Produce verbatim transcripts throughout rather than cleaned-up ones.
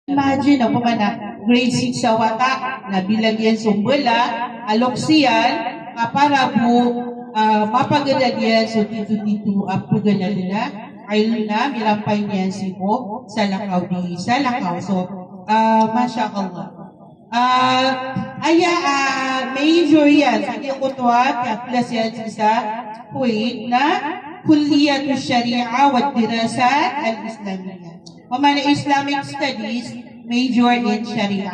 Imagine, opama na grade six a wata, na bilang iyan so mbala a loks iyan, ka para bo, ah, mapagadad iyan so tito-tito a paganad na, ayl na mirampay niyan sii ko salakaw di salakaw. So, ah, masha Allah. Ah, aya, ah, major iyan sa giyangkoto a klas iyan sii sa Kuwait na Kulliyat al-Shariah wa Dirasat al-Islamiyah. Opama na Islamic Studies, major in Sharia.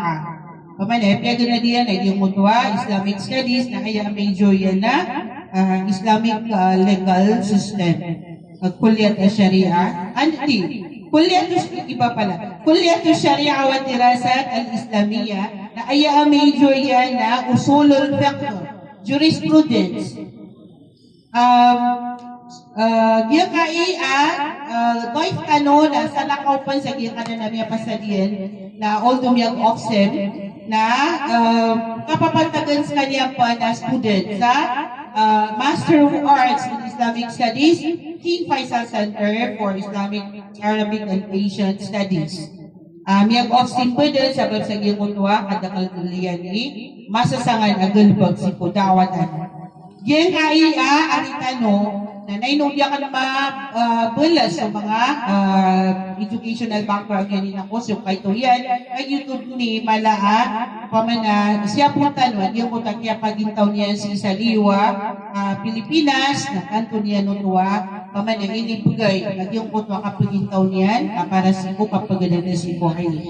Opama na, piyaganad iyan a giyangkoto a Islamic Studies na aya major iyan na, ah, Islamic, ah, legal system. Ah, Kulliyat al-Sharia. Andi, Kulliyat al-, iba pala. Kulliyat al-Sharia wa Dirasat al-Islamiyah. Na aya major iyan na Usulul Fiqh, jurisprudence. Um, ah, giyangkai a, ah, daif tano na salakaw pn sa giyangkanan a miyapasad iyan, na although miyag-off sem, na, ah, kapapantagan skaniyan pn a student sa, ah, Master of Arts in Islamic Studies, King Faisal Center for Islamic, Arabic and Asian Studies. Ah, miyag-off sem pn dn sabap sa giyangkoto a kadakl iyan i masasangan a galbk sii ko da'wah tano. Giyangkai a ari tano, na ino di akn ma, ah, balas so manga, ah, educational background iyan, ino ko so kaito iyan, a giyoto dn i mala a, opama na siyapon tano a giyangkoto a kiyapagintaw niyan sii sa liyo a, ah, Pilipinas, na tanto niyan oto a, opama na inibgay a giyangkoto a kapagintaw niyan a para sii ko kapagadad sii ko ilm.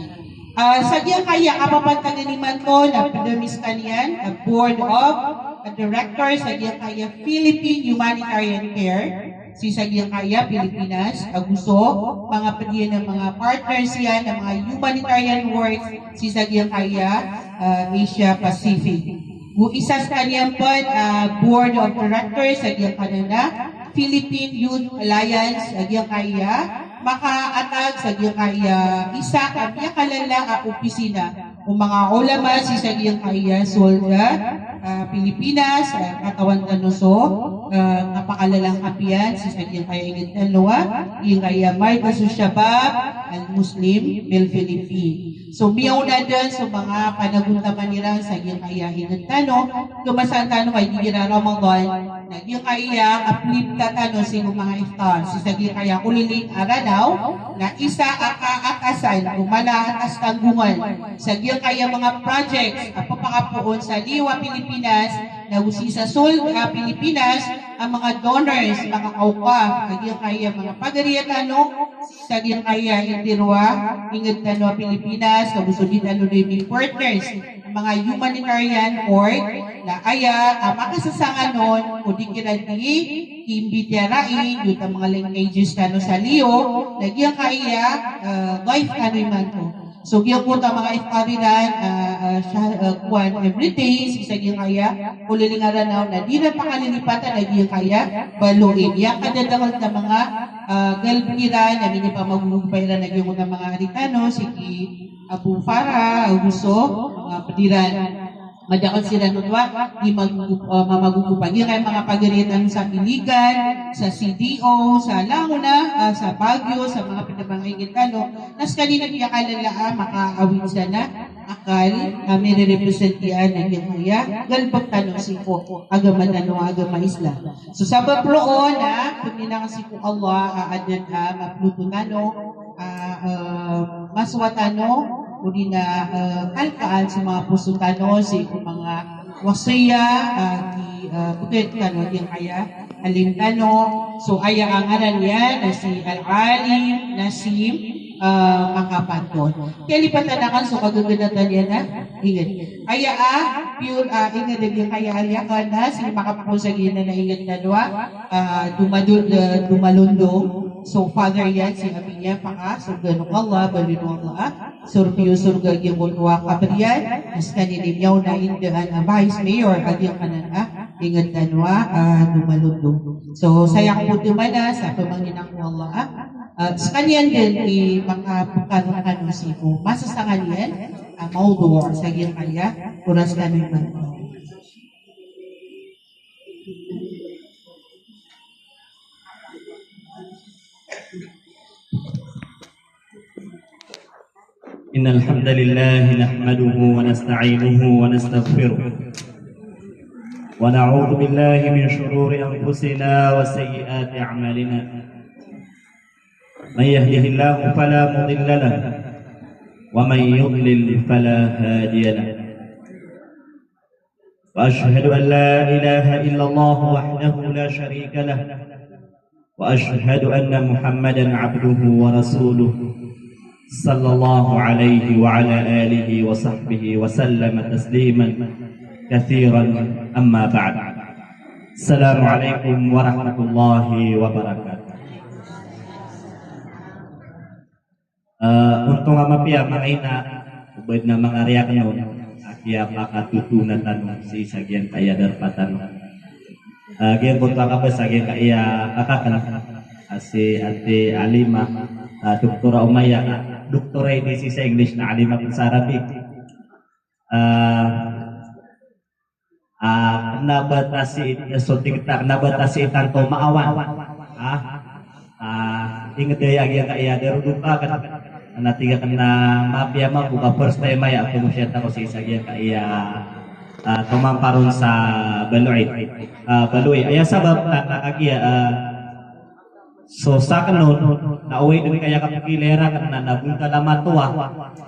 Ah, sa giyangkaya kapapantagan imanto na pd ami skaniyan a Board of Directors sa giyangkaya Philippine Humanitarian Care, sii sa giyangkaya Pilipinas, ago so manga pd iyan a manga partners iyan a manga humanitarian works sii sa giyangkaya, ah, Asia Pacific. Go isa skaniyan pn, ah, Board of Directors sa giyangkanan a Philippine Youth Alliance, sa giyangkaya makaatag sa giyangkaya isa a miyakalala a opisina o manga ulama sii sa giyangkaya sold a, ah, Pilipinas, ah, katawan tano so, ah, kapakalalan a kapiya sii sa giyangkaya ingd tano a, giyangkaya Markaz Shabab Al-Muslim bil Philippines. So, miyaona dn so manga panagontaman iran sa giyangkaya ingd tano, kamasan tano a igira Ramadan, na giyangkaya kaplipta tano sii ko manga iftar, sii sa giyangkaya koliling a Ranaw, na isa a kaakasan o mala a katanggongan sa giyangkaya manga projects a pphakapoon sa liyo a Pilipinas, na go sii sa sold a Pilipinas, a manga donors, manga awqaf, a giyangkaya manga pagariya tano, sa giyangkaya indiro a ingd tano a Pilipinas, ago so di tano dn mi partners a manga humanitarian org, na aya a makasasangan on o di kiran di kimbitiyarai, giyoto a manga languages tano sa liyo, na giyangkaya, ah, daif tano imanto. So, giyangkoto a manga iftar iran, ah, ah, sha-, ah, kowan every day, sii sa giyangkaya koliling a Ranaw na di iran pakalilipatan a giyangkaya baloy. Aya kadadakl a manga, ah, galbk iran, a minipamagogopa iran a giyangkoto a manga ari tano, sii ki Abu Farah, ago so manga pd iran. Madakl siran oto a di magogo-, ah, mamagogopa. Giyangkaya manga pagariya tano sa Iligan, sa C D O, sa langon a, ah, sa Baguio, sa manga pd a manga ingd tano, na skaniyan i miyakalala a makaawid san a akal a mirerepresent iyan a giyangkaya galbk tano sii ko agama tano a agama Islam. So, sabap roo na pangnin akn sii ko Allah a adn a maploto tano, a, ah, masowa tano, odi na, ah, kalkaan so manga poso tano sii ko manga wasiyah, ah, di, ah, bgan tano a giyangkaya alim tano. So, aya a ngaran iyan na si Al-Alim Nasim, ah, Makapaton. Kalipatan akn so kagaganatan iyan a ingd. Aya a pure, ah, ingd a giyangkaya ari akn na si Makapaton sa giyanan a ingd tano a, ah, Dumado-, ah, Dumalondong. So, father iyan, si abi niyan pakasorgaan o Allah, baloyn o Allah a sorbi o sorga a giyangkoto a kabr iyan, na skaniyan i miyaona i ndaan a vice mayor a giyangkanan a ingd tano a, ah, Dumalondong. So, saya ko po tmana sa pamangnin ko Allah a, ah, skaniyan dn i makapkar kano sii ko masasangan iyan a mawdu' sa giyangkaya oras tano imanto. إن الحمد لله نحمده ونستعينه ونستغفره، ونعوذ بالله من شرور أنفسنا وسيئات أعمالنا. من يهده الله فلا مضل له، ومن يضلل فلا هادي له. وأشهد أن لا إله إلا الله وحده لا شريك له، وأشهد أن محمدا عبده ورسوله، صلى الله عليه وعلى آله وصحبه وسلم تسليما كثيرا. أما بعد. السلام عليكم ورحمة الله وبركاته. Eh, ontong a mapiya manga ina, o ba adn a manga ari akn on a kiyapakatotoona tano sii sa giyangkaya darpa tano. Eh, giyangkoto a kabasa giyangkaya kaka akn a si Ate Alima, eh, Doktora Umaya, Doktora ini sii sa English na Alima pn sa Arabic. Eh, Ah, kna ba ta sii, eh, so tig ta, kna ba ta sii tanto maawan. Ah, ah, ingd aya giyangkaya darodopa akn. Na tig akn a mapiya mambo ka first time aya a pngosiyat ako sii sa giyangkaya, ah, tomamparon sa Baloy. Ah, Baloy. Aya sabap na kagiya, ah, So sakn on, na oway dn kaya kapkhailay rakn na nabontal a matowa,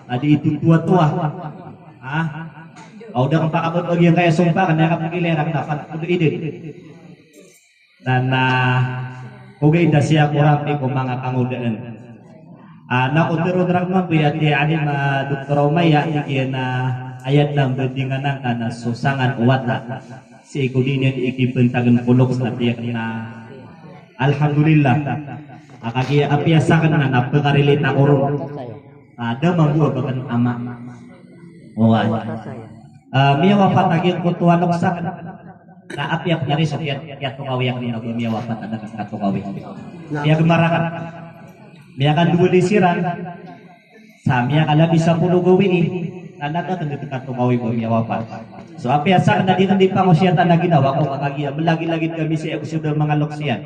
na di itotowa-towa. Ha? Aw da kn pakabot o giyangkaya sompa akn na kapkhailay rakn na pantod idn. Na, na, ogaid a sii ko ramp ko manga kangodaan. Ah, na ko tharoon rakn mambo i Ate Alima, Doktora Umaya, tig iyan a aya dn a mbandingan angka na so sangan o wata sii ko di niyan ikipantagn ko loks na tig iyan a Alhamdulillah. A kagiya apiya sakn na pkarelate ako ron. Ah, da mambo a ba akn ama. Oway. Ah, miyawafat a giyangkoto a loks akn. Na apiya pn ari so kiya, kiyatokawi akn na ba miyawafat a da akn katokawi. Miyagmar akn. Miyakandowa di siran. Sa miyakalabi sapolo gawii, na da akn dn katokawi ba miyawafat. So apiya sakn na di akn dii pangosiyatan a ginawa ko ka kagiya mlagilagid kami sii ko so da a manga loks iyan.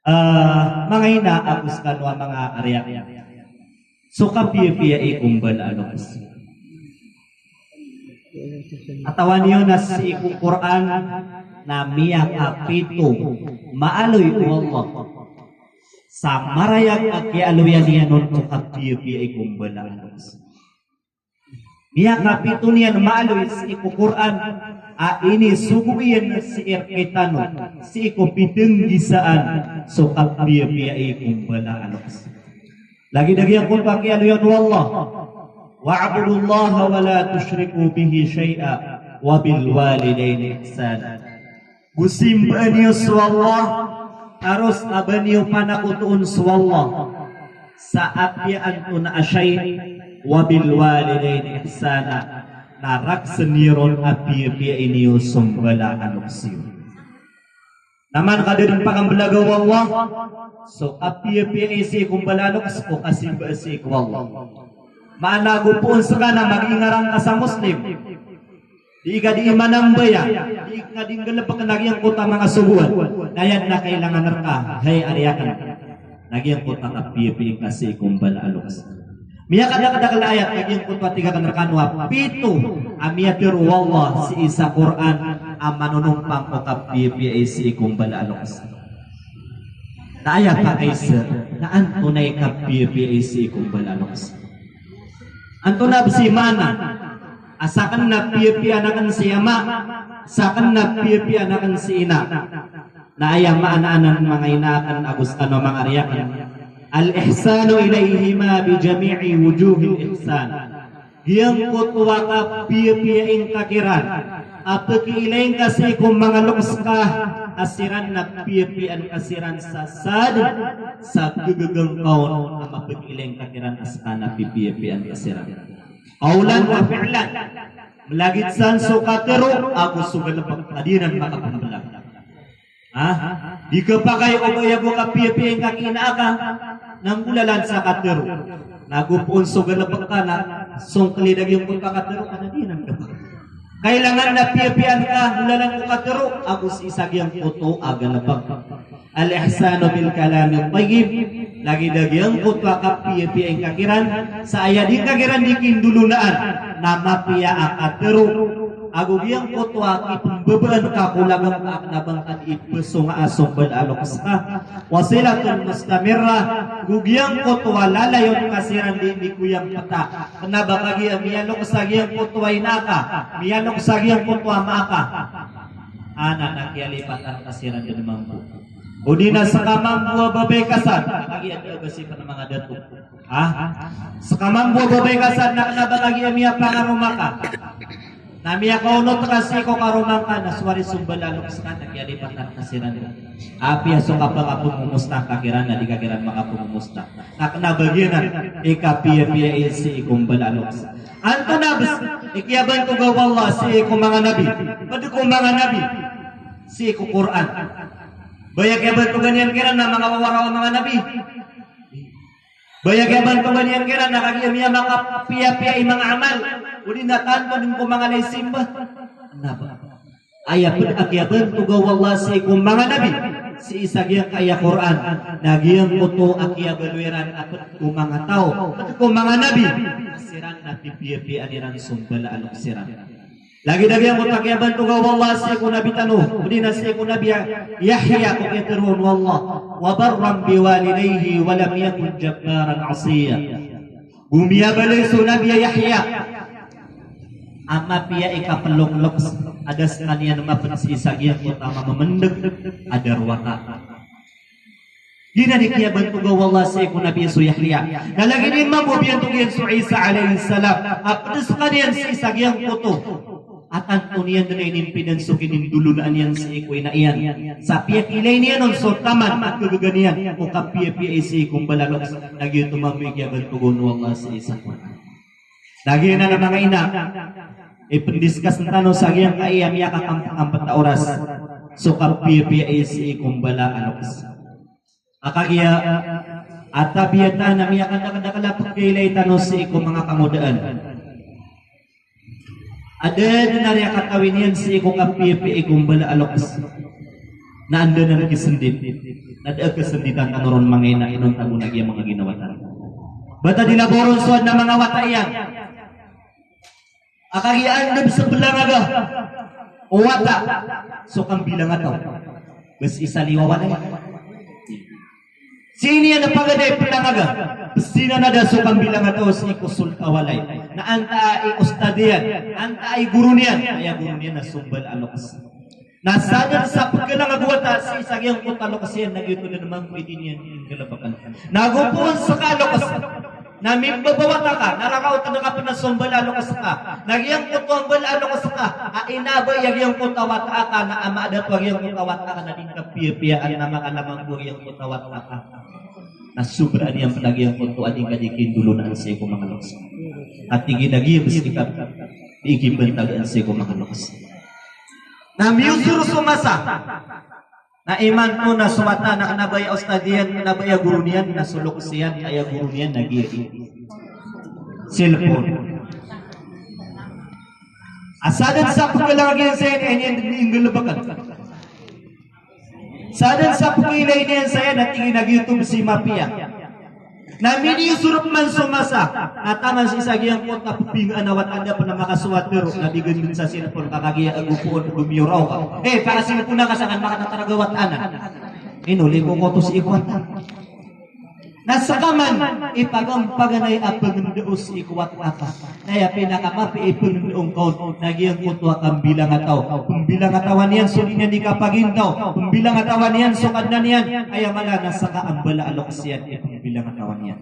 Ah, manga ina ago skano a manga ari akn. So kapiyapiyai ko mbala a loks. Katawan iyo na sii ko Qur'an na miyakapito maaloy o Allah. Sa marayag a kiyaaloyan iyan on ko kapiyapiyai ko mbala a loks. Miyakapito niyan maaloy sii ko Qur'an a inisogo iyan sii rktano sii ko pitnggisaan so kapiyapiyai ko mbala a loks. Lagid a giyangkoto a kiyaaloyan o Allah, "Wa'budullaha wa la tushriku bihi shay'a wa bil walidayni ihsana." Go simbaa niyo so Allah, taros a ba niyo panakotoon so Allah sa apiya antonaa a shay', wa bil walidayni ihsana, na raksn iyo ron a piyapiyai niyo so mbala a loks iyo. Na man ka da dn pakamblaga o Allah so kapiyapiyai sii ko mbala a loks o kasimbaa sii ko Allah. Maana go poon ska na mag-ingaran ka sa Muslim, di ka dii manambaya, di ka dii nggalbkn a giyangkoto a manga sogoan, na aya dn a kailangan rka, hay ari akn, na giyangkoto a kapiyapiyai ngka sii ko mbala a loks. Miyakadakdakl a ayat a giyangkoto a tig akn rkano a pito a miyatharo o Allah sii sa Qur'an a manonompang ko kapiyapiyai sii ko mbala a loks. Na aya pakaisa na antonaa i kapiyapiyai sii ko mbala a loks. Antonaa bs i maana a sakn na piyapiyaan akn si ama, sakn na piyapiyaan akn si ina. Na aya maana anan manga ina akn ago skano manga ari akn, al-ihsanu ilayhima bi jami'i wujuhil ihsan. Giyangkoto a kapiyapiyai ngka kiran a pkiilay ngka sii ko manga loks ka a siran na piyapiyaan ka siran sa sadn sa ggagangkawn a mapkiilay ngka kiran a ska na pipiyapiyaan ka siran. Qawlan wa fi'lan. Mlagid san so katharo ago so galbk a di ran makapmblag. Ha? Di khapakay o ba aya bo kapiyapiyai ngka ki ina aka na nggolalan sa katharo. Na go poon so galbk ka na songklid a giyangkoto a katharo ka na di ran khapakay. Kailangan na piyapiyaan ka, nggolalan ko katharo ago sii sa giyangkoto a galbk. Al-ihsanu bil kalamit tayyib Lagid a giyangkoto a kapiyapiya ingka kiran sa aya di ngka kiran di kindolonaan na mapiya a katharo ago giyangkoto a kipembebaan ka ko lagam ka a kena ba ngka di ipesonga a sombal a loks ka. Wasilatun mustamirrah, go giyangkoto a lalayon ka siran di mikoyampeta. Kena ba kagiya miyaloks a giyangkoto a ina aka, miyaloks a giyangkoto a ama aka, anan a kiyalipatan ka siran den mambo. O di na seka mambo a babay ka san, kagiya da a ba si pen manga dato. Ha? Seka mambo a babay ka san na kena ba kagiya miyapangaroma ka, na miyakaonot ka sii ko karoma ngka na so ari sombal a loks ka na kiyalipatan ka siran. Apiya so kapakapemomosta ngka kiran na di ka kiran makapemomosta. Na kena ba giyanan i kapiyapiya i sii ko mbal a loks. Antonaa bes i kiyabantoga o Allah sii ko manga nabi, ped ko manga nabi, sii ko Qur'an? Ba aya kiyabantogan iyan kiran na manga wawaraw a manga nabi. Ba aya kiyabantogan iyan kiran na kagiya miyamakapiyapiya i manga amal, o di na tanto den ko manga lay simba. Kena ba. Aya ped a kiyabantoga o Allah sii ko manga nabi, sii sa giyangkaya Qur'an, na giyangkoto a kiyabaloy iran a ped ko manga taw, ped ko manga nabi, a siran na pipiyapiyaan iran so mbala a loks iran. Lagid a giyangkoto a kiyabantoga o Allah sii ko Nabi tano, o di na sii ko Nabi Yahya, ko kiyatharo on o Allah, "Wa barran biwalidayhi wa lam yakun jabbaran asiyya." Go miyabaloy so Nabi Yahya a mapiya i kapelokloks a da sekaniyan maped sii sa giyangkoto a mamemendeg a da rowata. Giyanan i kiyabantoga o Allah sii ko Nabi so Yahya. Na lagid iyan mambo a biyantog iyan so Isa alayhis salam a ped sekaniyan sii sa giyangkoto a tanto niyan den a inimpidan so kinindolonaan iyan sii ko ina iyan. Sa piyakiilay niyan on so taman a kagaga niyan o kapiyapiya i sii ko mbala a loks, na giyoto mambo i kiyabantoga on o Allah sii sa Qur'an. Na giyanan a manga ina, ipendiscuss tano sa giyangkaya miyakakampet a oras so kapiyapiya i sii ko mbala a loks. A kagiya a tabiyat a miyakadakedakel a pekailay tano sii ko manga kangodaan a da den a riyakatawi niyan sii ko kapiyapiya i ko mbala a loks. Na anda nan kisendit, na da a kesenditan tano ron manga ina, inonta bo na giya manga ginawa tano. Bata di labaw ron so aden a manga wata iyan. A kagiya anda bes a belangaga o wata so kambilangataw. Bes isa liwa walay. Sii niyan a paganay a belangaga, bes sinan a da so kambilangataw sii ko sold a walay. Na antaa i ustad iyan, antaa i goro niyan, aya goro niyan na so mbala a loks. Na sadn sa pkhalang ago wata sii sa giyangkoto a loks iyan na giyoto dn mambo i di niyan nggalbkn. Na ago poon ska a loks na mimbabawata ka, na rakaw tn ka pn a so mbala a loks ka. Na giyangkoto a mbala a loks ka a inabaya giyangkoto a wata aka, na a maadn a giyangkoto a wata aka na di ngka piyapiyaan na makalamang ko giyangkoto a wata aka. Na sobraan iyan pn a giyangkoto a di ngka di kindolonaan sii ko manga loks. Katii giya giya bs di ka di ikimbntagaan sii ko manga loks. Na miyosor so masa. Na imanto na so wata na kna ba aya ustad iyan, kna ba aya goro niyan, na so loks iyan, aya goro niyan na giya i cellphone. A sadn sa pkhalang iyan saya na aya niyan dn inggalbkn. Sadn sa pkhailay niyan saya na tig iyan a giyoto bs i mapiya. Na miniyosorop man so masa, na taman sii sa giyangkoto a pphinggaan a wata, da pn a makasowa tharo, na bign dn sa cellphone, ka kagiya ago poon dn miyoraw ka. Eh, paka-cellphone ka sa kan makatatarag a wata anan. Ino, limo ko oto sii ko wata. Na ska man i paganay a pangndao sii ko wata aka. Na aya pinakamapiya i pangndao ngka on na giyangkoto a kambilangataw. Pmbilangatawan iyan so di niyan di kapagintaw. Pmbilangatawan iyan so Kadnan iyan. Aya mala na ska a mbala a loks iyan i pmbilangatawan iyan.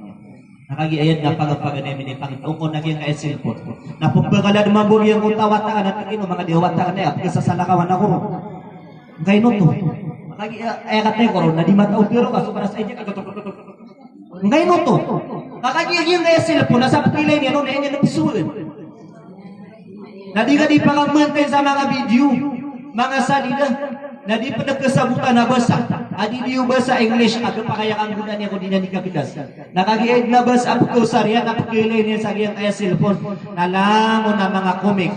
Na kagiya aya dn a pagapaganay a minipangndao ngka on na giyangkaya cellphone. Na pmbakala dn mambo giyangkoto a wata ka na tig iyan o manga di a wata ka na aya pkhasasalakawan ako ron. Ngkaino oto. Kagiya aya kataya ko ron na di mataw tharo ka so paras a aya ka. Ngkaino oto. Ka kagiya giyangkaya cellphone na sa pkhailay niyan on na aya niyan psoon. Na di ka di pakamantayin sa manga video, manga salida, na di pn kasabotan a basa. A di di o basa English, a kapakay a kanggodaan iyan ko di niyan di kagitas. Na kagiya aya dn a basa a pkhaosar iyan, na pkhailay niyan sa giyangkaya cellphone, na langon a manga comic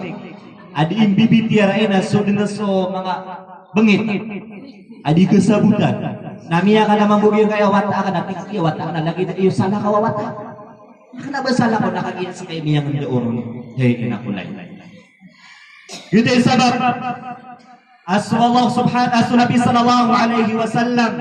a di imbibitiyarai na so dn so manga bngit a di kasabotan. Na miyakala mambo giyangkaya wata akn, na tig iyan a wata akn, na lagid iyo salakaw a wata. Na kna ba salakaw, na kagiya skay miyangndao ron. Hay, ina ko lay. Giyoto i sabap a so Allah subhan-, a so Nabi sallallahu alaihi wasallam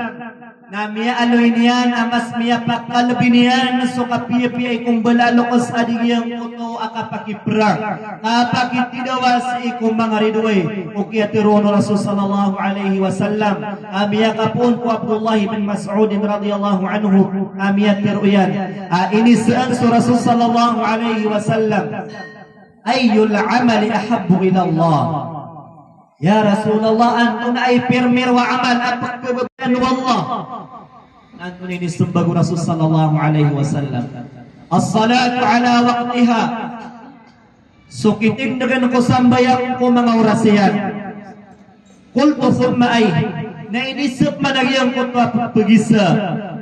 na miyaaloy niyan a mas miyapakalbi niyan so kapiyapiya i ko mbala a loks a di giyangkoto a kapakiprang, kapakitidawa sii ko manga ridoay. O kiyatharo o Rasul sallallahu alaihi wasallam a miyakapoon ko Abdullah bin Mas'ud radhiyallahu anhu a miyatharo iyan a inisaan so Rasul sallallahu alaihi wasallam, "Ayyul amali ahabbu ila Allah?" Ya Rasulullah, antonaa i pirmiro a amal a pkhababayaan o Allah? Antonaa i inismbag o Rasul sallallahu alaihi wasallam? "As-salatu ala waqtiha." So kitindgn ko sambayang ko manga oras iyan. Qultu, "Thumma ay?" Na inisp man a giyangkoto a pphagisa,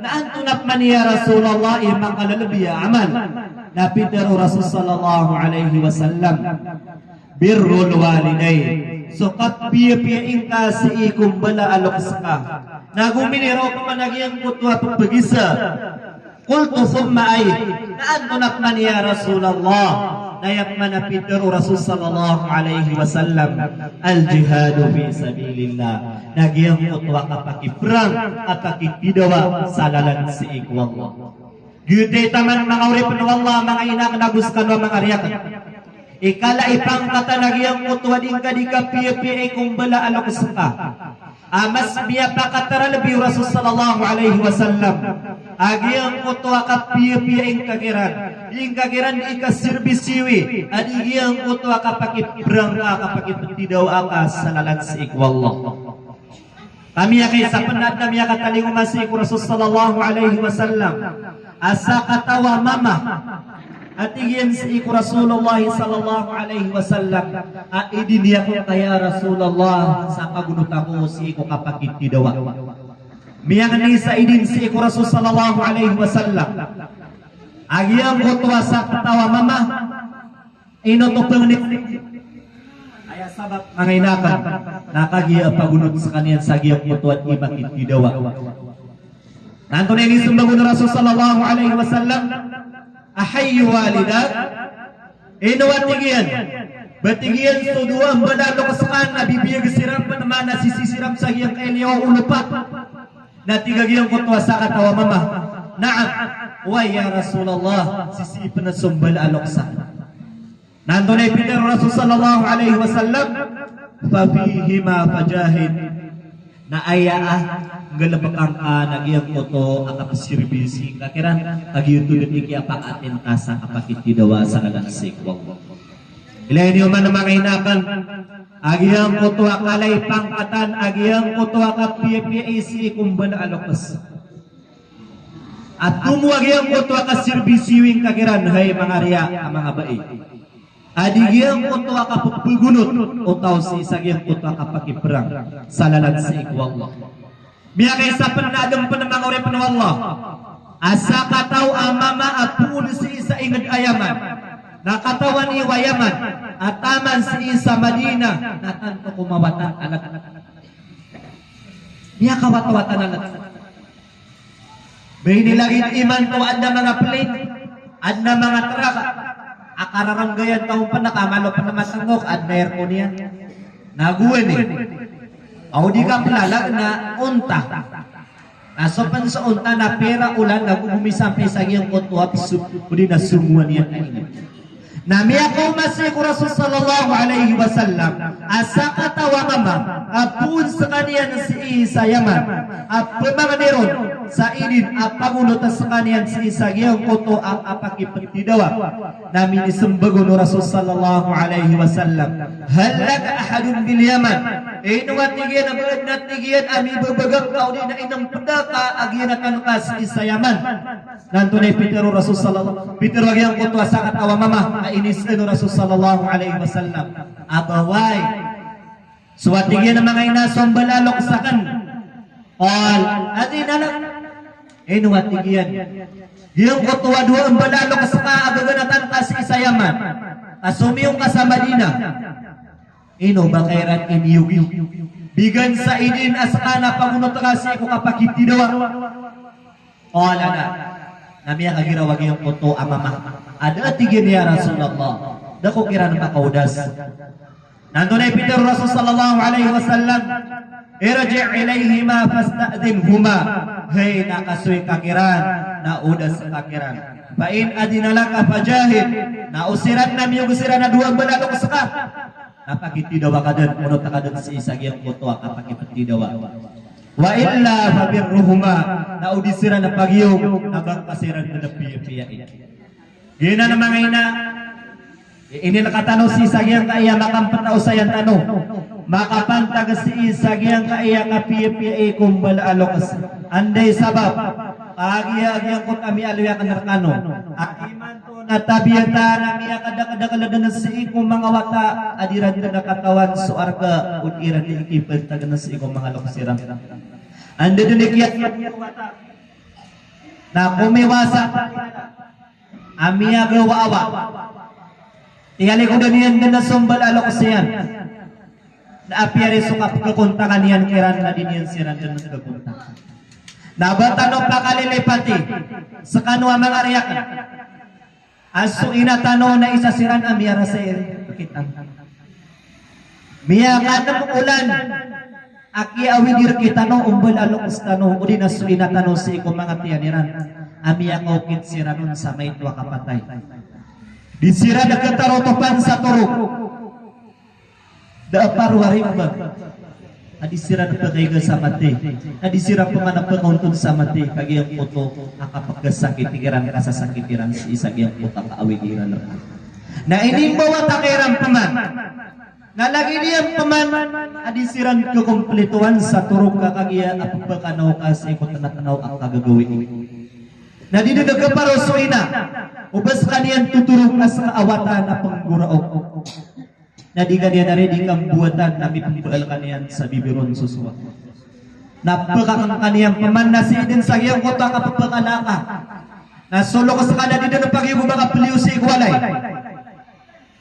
na antonaa pman, ya Rasulullah, i manga lbi a amal? Na pitharo o Rasul sallallahu alaihi wasallam, "Birrul walidayn." So kapiyapiya ingka sii ko mbala a loks ka. Na gominiraw pman a giyangkoto a pphagisa. Qultu, "Thumma ay?" Na antonaa pman, ya Rasulullah? Na aya pman a pitharo o Rasul sallallahu alaihi wasallam, "Al-jihadu fi sabilillah." Na giyangkoto a kapakiprang, kapakitidawa sa lalan sii ko Allah. Giyoto i taman, manga oripn o Allah, manga ina akn ago skano a manga ari akn. Ikala i pangkatan a giyangkoto a di ngka di kapiyapiya i ko mbala a loks ka. A mas miyapakataralbi o Rasul sallallahu alaihi wasallam a giyangkoto a kapiyapiya ingka kiran, ingka kiran di ka sirbisiwi a di giyangkoto a kapakiprang ka, kapakiptidawa ka sa lalan sii ko Allah. Ka miyakaisa pn na adn a miyakatalingoma sii ko Rasul sallallahu alaihi wasallam a sakataw a mama a tig iyan sii ko Rasulullah sallallahu alaihi wasallam a idini ako ngka ya Rasulullah sa pagonot ako sii ko kapakitidawa. Miyangni sa idin sii ko Rasul sallallahu alaihi wasallam a giyangkoto a sakataw a mama, ino oto pangni? Aya sabap, manga ina akn, na kagiya pagonot skaniyan sa giyangkoto a di makitidawa. Na antonaa i inismbag o Rasul sallallahu alaihi wasallam? "Ahayyu walidak?" Ino a tig iyan? Ba tig iyan so dowa a mbala a loks ka na bibiyag siran pn, maana sisii siran sa giyangkai a liyawaw o lopa? Na tig a giyangkoto a sakataw a mama, "Na'am, oway ya Rasulullah, sisii pn so mbala a loks akn." Na antonaa i pitharo o Rasul sallallahu alaihi wasallam? "Fa fihima fajahid." Na aya a nggalbkn ka na giyangkoto a kapsirbisi ka kiran, ka giyoto dn i kiyapakaaten ka sa kapakitidawa sa lalan sii ko Allah. Ilay niyo man, manga ina akn, a giyangkoto a kala i pangkatan a giyangkoto a kapiyapiya i sii ko mbala a loks. A tomo a giyangkoto a kasirbisiyo ingka kiran, hay manga ari a manga bai, a di giyangkoto a kapphgonot o taw sii sa giyangkoto a kapakiprang sa lalan sii ko Allah. Miyakaisa pn na adn pn, manga oripn o Allah, a sakataw a mama a poon sii sa ingd a Yaman. Na katawan iyo a Yaman a taman sii sa Madinah na tanto ko mawatan a lt. Miyakawatawatan a lt. Ba ini lagid imanto adn a manga plane, adn a manga truck a kararanggayan taw pn ka malo pn matngok, adn a aircon iyan. Na gowani, aw di ka plalag na onta. Na so pn so onta na pira olan na gogomi sampay sa giyangkoto a pso, odi na songowan iyan a ingd. Na miyakaoma sii ko Rasul sallallahu alaihi wasallam a sakataw a mama a poon skaniyan sii sa Yaman a pmangni ron sa idin a pagonot skaniyan sii sa giyangkoto a kapakiptidawa. Na minismbag o Rasul sallallahu alaihi wasallam, "Hal laka ahadun bil Yaman?" Ino a tig iyan a ba adn a tig iyan a mibabagak ka odi na inmpda ka a giyangkatan ka sii sa Yaman? Na antonaa i pitharo o Rasul sallallahu, pitharo a giyangkoto a sakataw a mama a inisaan o Rasul sallallahu alaihi wasallam, "Abaway." So a tig iyan a manga ina, so mbala a loks akn. Qal, adina lak. Ino a tig iyan? Giyangkoto a dowa a mbala a loks ka a gaganatan ka sii sa Yaman, ka somiyong ka sa Madinah. Ino ba ka iran iniyogi? Pigan sa idin a ska na pagonot ka sii ko kapakitidawa. Qala la. Na miyakagiraw a giyangkoto a mama a da a tig iyan, ya Rasulullah, da ko kiran makaodas. Na antonaa i pitharo o Rasul sallallahu alaihi wasallam, irji' ilaihima fasta'dhinhuma. Hay, na kasoy ka kiran, na odas ka kiran. Fa in adhina laka fajahid. Na o siran na miyog siran a dowa mbala a loks ka, na pakitidawa ka dn, onot ka dn sii sa giyangkoto a kapakiptidawa. Wa illa fabirruhuma, na o di siran pagiyog, na ba ngka siran dn piyapiyai. Giyanan a manga ina, inilay tano sii sa giyangkaya makamptaw sa iyan tano, makapantag sii sa giyangkaya kapiyapiyai ko mbala a loks. Anda i sabap? Kagiya giyangkoto a miyaaloy akn rkano a imanto na tabiya ta na miyakadakdakl dn sii ko manga wata a di ran dn katawan so arga o di ran dn kipantag sii ko manga loks iran. Anda dn i kiya na komiwasa a miyagawa a wata, tiyalikodan iyan dn so mbala a loks iyan. Na apiya ri so kapkakontakan iyan kiran na di niyan siran dn kakontakan. Na ba tano pakalilipati skano a manga ari akn a so ina tano na isa siran a miyarasay rkitano. Miyakanem olan a kiyaawid rkitano o mbala a loks tano, odi na so ina tano sii ko manga tiyan iran a miyakaokit siran on sa maito a kapatay. Di siran dn katarotopan sa torog. Da a paro a rimbang a di siran pkaiga sa mati, a di siran pman pkaontod sa mati, ka giyangkoto a kapkasakit iran, kasasakit iran sii sa giyangkoto a kaawid iran rka. Na inimbawata kiran pman, na lagid iyan pman a di siran khakomplitowan sa torog ka kagiya a pphakanaw ka sii ko tnatnaw a kagagawii. Na di dn khaparo so ina o ba skaniyan totorog a ska a wata na pnggoraok. Na di kaniyan ari di kambowatan na mipmbaal kaniyan sa bibi ron so sowa. Na pkakangkaniyan pman na sii dn sa giyangkoto a kapphakanaw ka. Na so loks ka na di dn pagiyogo ba ka pliyo sii ko walay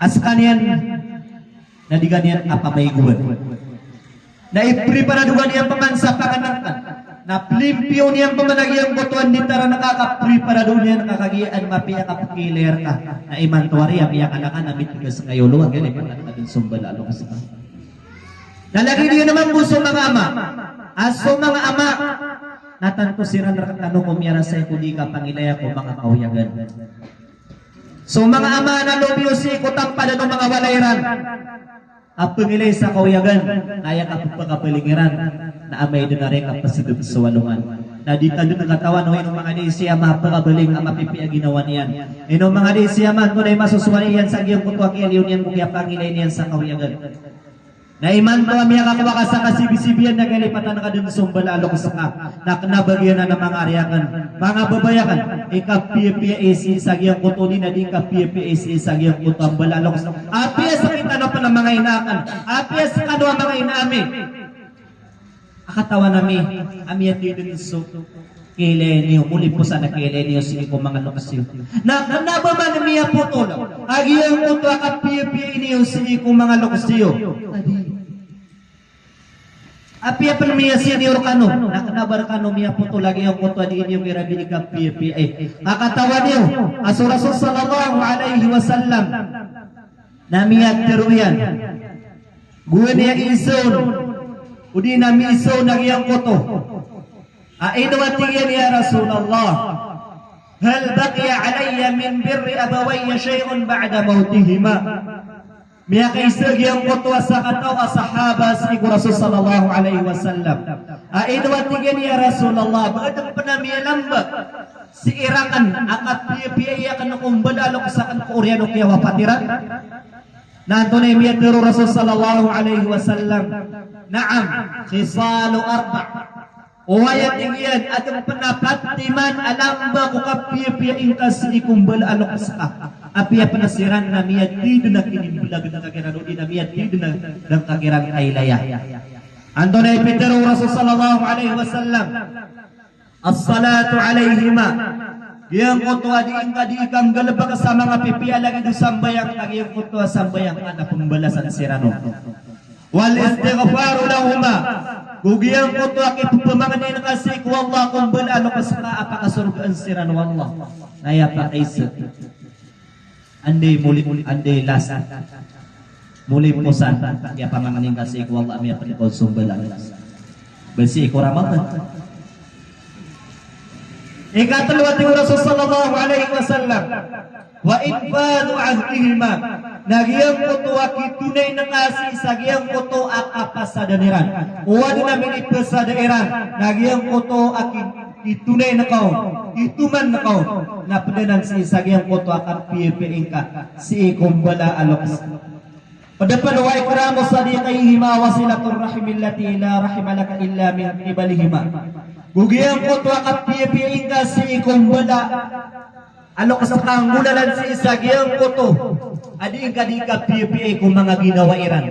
a skaniyan na di kaniyan a pamaygowan. Na ipriparado ka niyan pman sa pangnngkn. Na plimpiyo niyan pman a giyangkoto a nditaran ka, kapriparado niyan ka kagiya an mapiya a kapkhailay rka. Na imanto ari a miyakanaka na mitgas ka i olo a giyangkoto a dn so mbala a loks ka. Na lagid iyan mambo so manga ama. A so manga ama na tanto siran rktano ko miyarasay ko di kapangilaya ko manga kawiyagan. So manga ama na lobi o sii ko tampadan o manga walay ran a pngilay sa kawiyagan, na aya kapphakabaling iran na amay dn ari kapsdp so alongan. Na di ta dn katawan o ino manga dii si ama a pkabaling a mapipiya a ginawa niyan. Ino manga dii si ama antonaa i masosowa iyan sa giyangkoto a kiyaliyo niyan ko kiyapangilay niyan sa kawiyagan. Na imanto a miyakakowa ka sa kasibisibiyan na kalipatan ka dn so mbala a loks ka. Na kna ba giyanan a manga ari akn, manga babay akn, i kapiyapiyai sii sa giyangkoto di na di kapiyapiyai sii sa giyangkoto a mbala a loks. Apiya skitano pn a manga ina akn, apiya skano a manga ina ami a katawan ami a miyathay dn so kiilay niyo, moliposan a kiilay niyo sii ko manga loks iyo. Na kna ba man miyapotol a giyangkoto a kapiyapiyai niyo sii ko manga loks iyo. Apiya pn miyasii niyo rkano, na kna ba rkano miyapotol a giyangkoto a dii niyo kiran dii kapiyapiyai. Ka katawan iyo a so Rasul sallallahu alaihi wasallam na miyatharo iyan. Gowani a iza on, odi na miiza on a giyangkoto a ino a tig iyan, ya Rasulullah, hal baqiya alayya min birri abawayya shay'un ba'da mawtihima. Miyakaiza giyangkoto a sakataw a sahaba sii ko Rasul sallallahu alaihi wasallam a ino a tig iyan, ya Rasulullah, ba adn pn a miyalamba sii rakn a kapiyapiyai akn ko mbala a loks akn ko oriyan o kiyawapat iran? Na antonaa i miyatharo o Rasul sallallahu alaihi wasallam? Na'am, khisalu arba'. Oway, a tig iyan, adn pn a pat timan a lamba ko kapiyapiyai ngka sii ko mbala a loks ka. Apiya pn siran na miyathay dn a kinimblagn ka kiran odi na miyathay dn a dn ka kiran kailaya. Antonaa i pitharo o Rasul sallallahu alaihi wasallam? As-salatu alaihima. Giyangkoto a dii ngka dii kanggalbk sa manga pipiya lagid o sambayang, a giyangkoto a sambayang ka na pmbalasan siran on. Wal istighfaru lahuma. Go giyangkoto a kipepamangnin ka sii ko Allah ko mbala a loks ka a pakasorgaan siran o Allah. Na aya pakaisa. Anda i moli, anda i last. Moli posan, aya pamangnin ka sii ko Allah a miyapd ka on so mbala a loks. Ba sii ko Ramadan. Ikatlo a tig o Rasul sallallahu alaihi wasallam, wa infadhu ahdihima. Na giyangkoto a kitonay ngka sii sa giyangkoto a kapasadan iran. O adn a minipasada iran. Na giyangkoto a ki-, kitonay ngka on, kitoman ngka on. Na pd anan sii sa giyangkoto a kapiyapiyai ngka sii ko mbala a loks. Pd pn wa ikramu sadiqayhima wa silatur rahimi allati la rahima laka illa min qibalihima. Go giyangkoto a kapiyapiyai ngka sii ko mbala a loks ka nggolalan sii sa giyangkoto a dii ngka dii kapiyapiyai ko manga ginawa iran.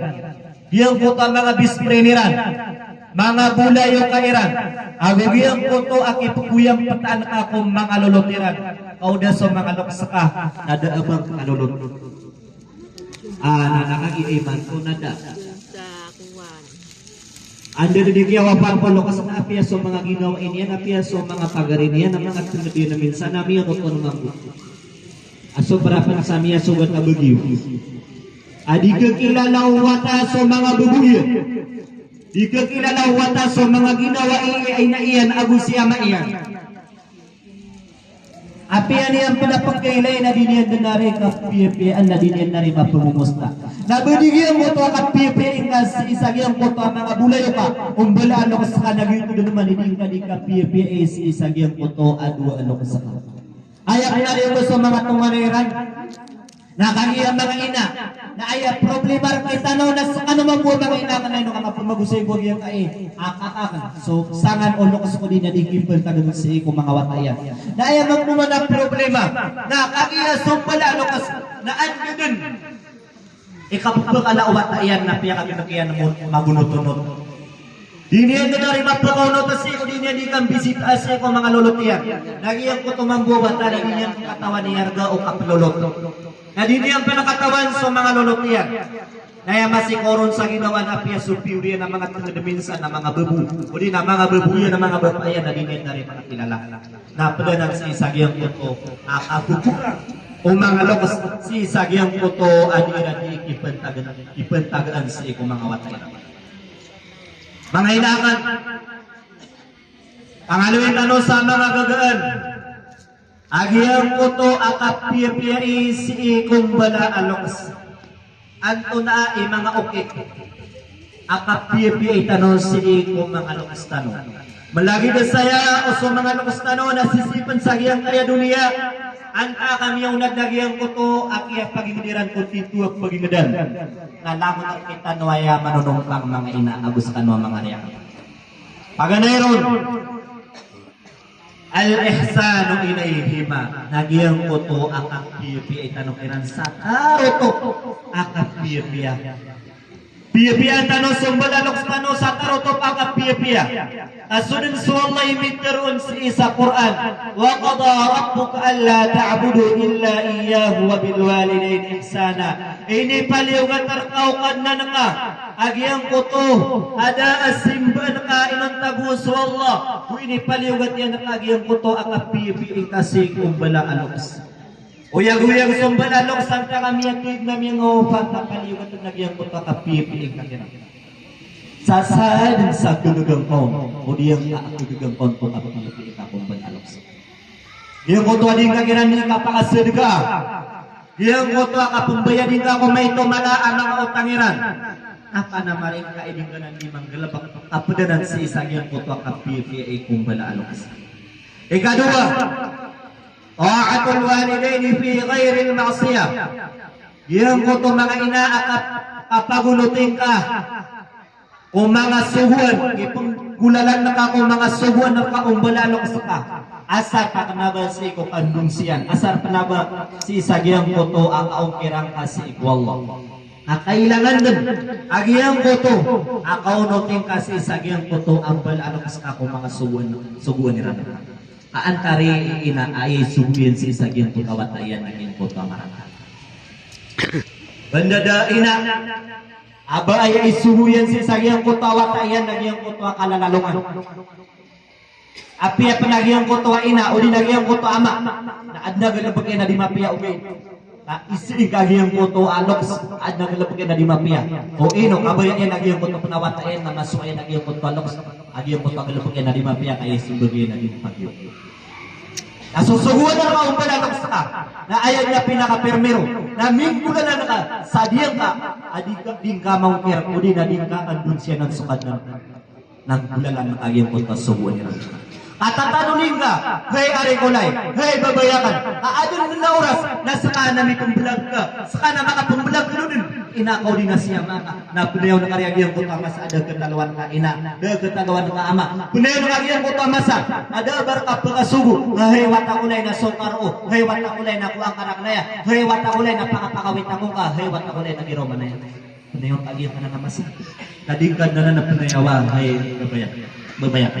Giyangkoto a manga best friend iran, manga bolayoka iran. Ago giyangkoto a kipkoyamptaan ka ko manga lolot iran. Ka o da so manga loks ka na da a ba ngka lolot. Ah, na, na kagiya imanto na da. Anda di kiyawapan ko loks na apiya so manga ginawa niyan, apiya so manga pagari niyan, a manga tngd iyan a minsan a miyanot on mambo. A sobra pn sa miyasogat a bagiyo. A di kakilala o wata so manga babo iyan. Di kakilala o wata so manga ginawa i, i ina iyan ago si ama iyan. Apiya niyan pn a pkailay na di niyan dn ari kapiyapiyaan, na di niyan ari mapmomosta. Na ba di giyangkoto a kapiyapiyai ngka sii sa giyangkoto a manga bolayoka o mbala a loks ka na giyoto dn man i di ngka di kapiyapiyai sii sa giyangkoto a dowa a loks ka. Aya pn ari oto so manga tonganay iran. Na kagiya manga ina, na aya problema rktano na skano mambo a manga ina, kna ino ka mapmagosay bo giyangkai a kakan. So, sangan o loks ko di na di kipantag sii ko manga wata iyan. Na aya mambo man a problema, na kagiya so mbala a loks, na anda dn i kapphakala o wata iyan na piyakagnk iyan mo magonot-onot. Di niyan dn ari mapakaonot sii ko di niyan di kambisita sii ko manga lolot iyan. Na giyangkoto mambo a wata na di niyan katawan i arga o kaplolot. Na di niyan pn katawan so manga lolot iyan. Na aya masikoron sa ginawa na apiya so piyor iyan a manga tngd minsan a manga babo. O di na manga babo iyan a manga bapa iyan na di niyan ari makakilala. Na pd anan sii sa giyangkoto a kakokorang o manga loks sii sa giyangkoto a di iran di kipantag, kipantagaan sii ko manga wata iran. Manga ina akn, pangaloy tano sa manga gagaan a giyangkoto a kapiyapiyai sii ko mbala a loks. Antonaa i manga okit a kapiyapiyai tano sii ko manga loks tano? Malagid saya o so manga loks tano na sisii pn sa giyangkaya doniya. Antaa ka miyaonad na giyangkoto a kiyapagingd iran ko tito a pagingdan. Na langon rktano aya manonompang manga ina ago skano a manga riya. Paganay ron. Al-ihsanu ilayhima, na giyangkoto a kapiyapiyai tano kiran sa tarotop a kapiyapiya. Piyapiyaan tano so mbala a loks tano sa tarotop a kapiyapiya. Ka so dn so Allah i mitharo on sii sa Qur'an, wa qada rabbuka alla ta'budu illa iyyahu wa bil walidayni ihsana. Inipaliyogat rka o Kadnan ka a giyangkoto a da a simbaan ka inonta bo so Allah, go inipaliyogat iyan rka a giyangkoto a kapiyapiyai ngka sii ko mbala a loks. Oyagoyag so mbala a loks, antaa ka miyatid na miyangawafat na paliyogat na giyangkoto a kapiyapiyai ngka kiran. Sa sadn sa kagaga ngka on, o di ngka a kagaga ngka on ko kapiyapiyai ngka ko mbala a loks. Giyangkoto a di ngka kiran di kapakasadka. Giyangkoto a kapmbayad ingka ko maito mala a manga otang iran. Apa na maringka i di ngka nan di manggalbk, ka pd anan sii sa giyangkoto a kapiyapiyai ko mbala a loks. Ikadowa, ta'atul walidayni fi ghayril ma'siyah. Giyangkoto manga ina a kap-, kapagonoti ngka ko manga sogoan, ipnggolalan ka ko manga sogoan rka o mbala a loks ka. Asar ka kna ba sii ko kandongsiyan, asar kna ba sii sa giyangkoto a kaongkir angka sii ko Allah. Na kailangan dn a giyangkoto a kaonoti ngka sii sa giyangkoto a mbala a loks ka ko manga sogoan, sogoan iran rka. Ka antaa i ina a isogo iyan sii sa giyangkoto a wata iyan a giyangkoto a marata. Banda da ina A ba aya isogo iyan sii sa giyangkoto a wata iyan na giyangkoto a kalalalongan. Apiya pn a giyangkoto a ina, odi na giyangkoto a ama, na adn a galbk iyan a di mapiya ogaid. Na isii ka giyangkoto a loks, adn a galbk iyan a di mapiya. O ino, kabaya iyan a giyangkoto pn a wata iyan na masowa iyan a giyangkoto a loks, a giyangkoto a galbk iyan a di mapiya, ka aya isogo iyan a di mapiya. Na sosogoan rka o mbala a loks ka, na aya dn a pinakapirmiro, na minggolalan ka sa diyangka a di ka, di ngka mangkir, odi na di ngka kandonsiyanan so Kadnan. Na nggolalan ka giyangkoto a sogoan iran. Katatanoni ngka, hay ari ko lay, hay babay akn, ka adn dn a oras na ska na mipmblag ka, ska na makapmblag ka dn, ina ka odi na si ama ka. Na pnayawn ka riya giyangkoto a masa a da ktalowan ka ina, da ktalowan ka ama. Pnayawn ka giyangkoto a masa a da a ba rka pkasogo, hay wata ko lay na so karo, hay wata ko lay na kowa ngka rakn aya, hay wata ko lay na pakapakawit ako ngka, hay wata ko lay na giraw man aya. Pnayawn ka giyangkanan a masa. Ka di ngka dn anan a pnayawa, hay babay ak, babay ak.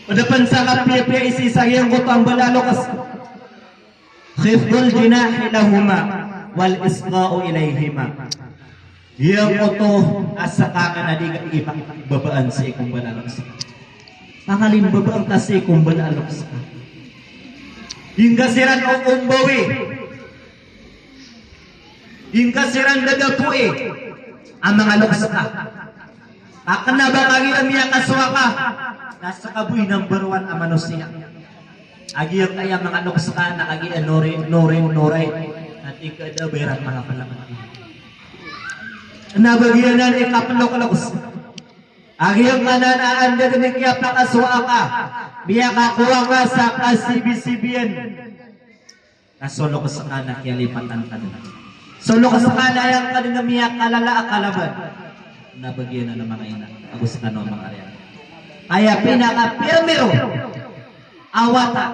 Pd pn sa kapiyapiya i sii sa giyangkoto a mbala a loks. Khifdul janahi lahuma wal isgha'u ilayhima. Giyangkoto a ska ka na di ka ipakbabaan sii ko mbala a loks ka. Pangalimbabaan ka sii ko mbala a loks ka. Di ngka siran o ombawi. Di ngka siran dadapoi a manga loks ka. Ka kna ba kagiya miyakasowa ka, na ska bo i number one a manosiya. A giyangkaya manga loks ka na kagiya Norin, Norin, Noray. Na tig ka da a ba iran manga plk. Kna ba giyanan i kaplokloks. A giyangkanan a anda dn i kiyapakasowa ka, miyakakowa ka sa kasibisibiyan. Na so loks ka na kiyalipatan ka dn. So loks ka na aya ngka dn a miyakalala a kalaban. Na ba giyanan a manga ina ago skano a manga ari. Aya pinakapirmiro a wata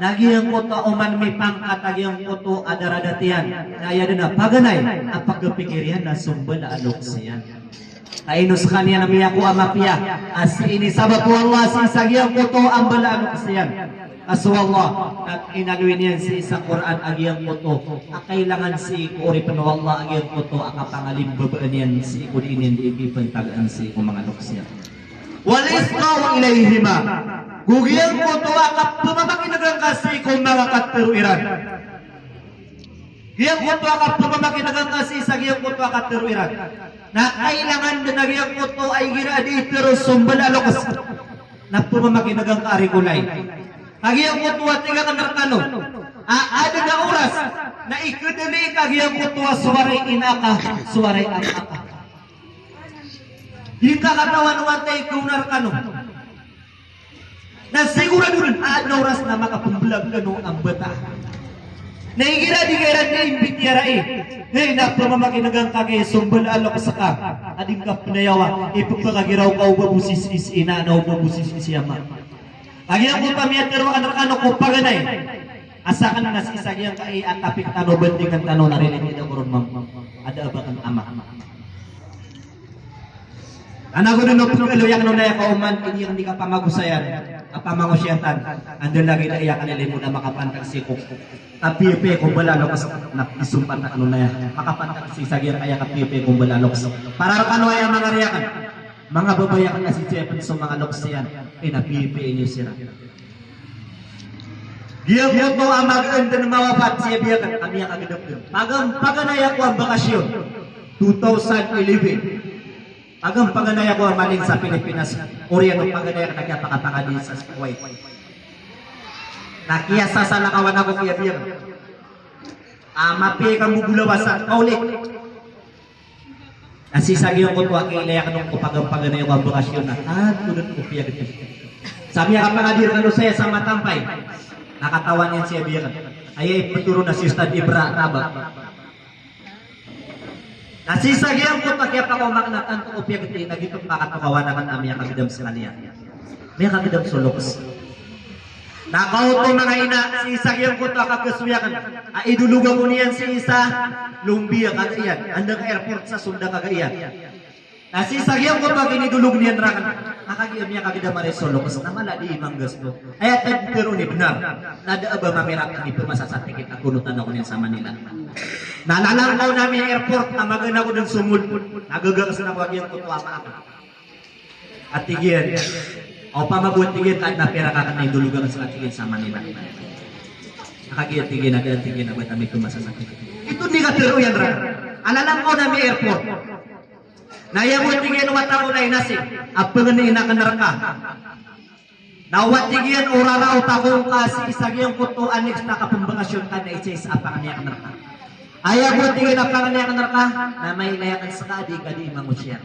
na giyangkoto a oman mipangkat a giyangkoto a daradat iyan, na aya dn a paganay a pagpikir iyan na so mbala a loks iyan. Ka ino skaniyan a miyakowa a mapiya a sii ini sabap o Allah sii sa giyangkoto a mbala a loks iyan. Ka so Allah na inaloy niyan sii sa Qur'an a giyangkoto a kailangan sii ko oripn o Allah a giyangkoto a kapangalimbabaan iyan sii ko dii niyan dii pipntagaan sii ko manga loks iyan. Wal isgha'u ilayhima. Go giyangkoto a kapmamakin'g ngka sii ko manga katharo iran. Giyangkoto a kapmamakin'g ngka sii sa giyangkoto a katharo iran. Na kailangan dn a giyangkoto a igira a dii tharo so mbala a loks na pmamakin'g ngka ari ko lay. Ka giyangkoto a tig akn rkano a adn a oras na ikdli ka giyangkoto a sowara i ina ka, sowara i ama ka. Di ngka katawan o antaa i khaona rkano. Na sigurado dn a adn a oras na makapmblag kano a mbata. Na igira di ka iran dii mbitiyarai, hay na pmamakin'g ngka giya so mbala a loks ka a di ngka pnayawa, ipphakagiraw ka o ba bo sisii si ina na o ba bo sisii si ama. Ka giyangkoto a miyatharo akn rkano ko paganay a sakn na sii sa giyangkai a topic tano, bandingan tano na related ako ron, ma'am. Ada a ba akn ama. Ana go dn o pkhaaloy akn on aya ka oman i giyangkai a kapamagosayan, kapamangosiyatan, anda lagid a aya ka limo na makapantag sii ko kapiyapiya ko mbala a loks na pisompat akn on aya makapantag sii sa giyangkaya kapiyapiya ko mbala a loks. Para rkano aya manga ari akn, manga babay akn a sisii pn so manga loks iyan, pinapiyapiya niyo siran. Giyangkoto a magaan dn mawafat si abi akn, a miyakagdam dn. Pagam, paganay ako a bakasyon, two thousand eleven. Pagam, paganay ako a maling sa Pilipinas, oriyan o paganay akn a kiyapakapakadi sa Kuwait. Na kiyasasalakawan ako ki abi akn. A mapiya i kambobolawasan, kaulit. Na sii sa giyangkoto a kiilay akn on ko pagam, paganay ako a bakasyon na, a, todot ko piyagti. Sa miyakapangadi rkano saya sa Matampay, na katawan iyan si abi akn. Aya iptharo na si Ustadh Ibra Taba. Na sii sa giyangkoto a kiyapakaoma akn a tanto ko piyagti, na giyoto pakatokawan akn a miyakagdam skaniyan. Miyakagdam so loks. Na kaoto manga ina, sii sa giyangkoto a kakasoy akn a idolog ako niyan sii sa Lumbia, Cagayan. Anda ka airport sa Sunda, Cagayan. Na sii sa giyangkoto a kinidolog niyan rakn, na kagiya miyakagda mari so loks na mala di manggasto. Aya tagtero ni bnar, na da a ba mamirak a di pmasa sa tikit a konotan ako niyan sa Manila. Na lalangkaw ami airport, na magaan ako dn somod, na gagaksn ako a giyangkoto a ama akn. A tig iyan, opama bo, tig iyan, ka adn a pirak akn a indolog akn sa, tig iyan, sa Manila. Na kagiya, tig iyan, adn, tig iyan, a ba kami pmasa sa tikit. Ito di katero iyan rakn. A lalangkaw ami airport. Na aya bo, tig iyan, o wata ko na inasing a pangnin akn rka. Na o, tig iyan, o raraot ako ngka sii sa giyangkoto a next a kapmbakasyon ka na isaisa a pangnin akn rka. Aya bo, tig iyan, a pangnin akn rka, na mailay akn ska a di ka di mangosyar.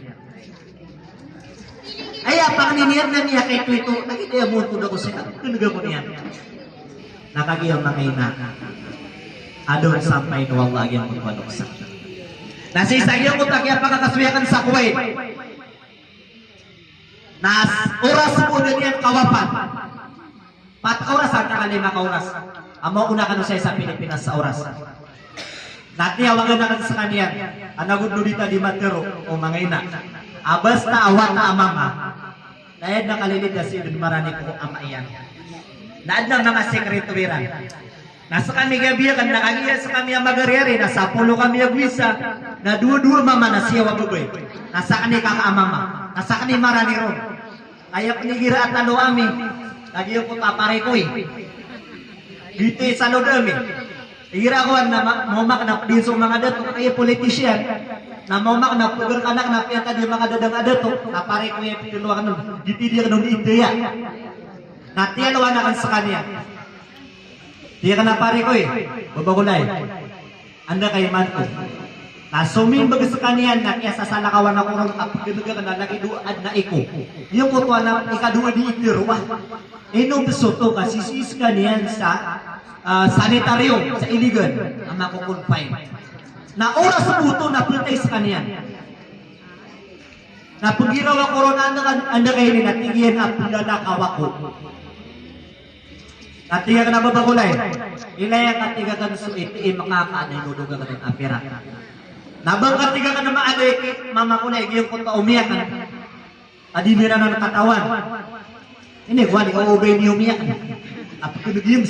Aya pangnin iyan na miyakaito-ito, lagid aya montod ako sii, kndg ako niyan. Na kagiya manga ina, adn sampay o Allah a giyangkoto a loks. Na sii sa giyangkoto a kiyapakakasoy akn sa Kuwait. Na s-, oras bo dn iyan kawapat. Pat ka oras, antaa ka lima ka oras. Amo ko na kano saya sa Pilipinas sa oras. Na tiyawagan akn skaniyan. Ana god no di ta di matero, o manga ina. A basta a wata a mama, na aya dn a kalilid a sii dn marani ko ama iyan. Na adn a manga sekreto iran. Na skami a biyakan, na kagiya skami a magariari, na sapolo kami a gowisa, na dowa-dowa mama, na siyaw a babay. Na sakn i kaka a mama, na sakn i marani ron. Aya pn igira a talo ami, lagid ako, a pare ko i. Gioto i salod ami. Igira ako na ma-, maoma akn a pd so manga dato, aya politician. Na maoma akn a pd rka anak na piyakadi a manga dadang a dato, na pare ko i, pd rka anak. Gioto i di akn on itaya. Na tiyalowan akn skaniyan. Tig akn a pare ko i, Babakolay, anda ka imanto? Na somimbag skaniyan na kiyasasalakawan ako ron a pkneg akn a lagid o adn a iko. Giyangkoto a ikadowa di iter, wa. Ino bs oto ka sisii skaniyan sa, ah, sanitarium sa Iligan a mako-confine. Na oras bo oto na ptay skaniyan. Na pgiraw ako ron a anda ka, anda ka ini, na tig iyan a plalakaw ako. Na tig akn a Babakolay, ilaya ka, tig akn, so iti i makakaan a inodog akn a pirak. Na ba ngka, tig akn, maada i ki-, Mamakolay, giyangkoto a omiyak akn a di niyan anan katawan. Ini ko ani ka obay niyo miyak. A pkneg iyan.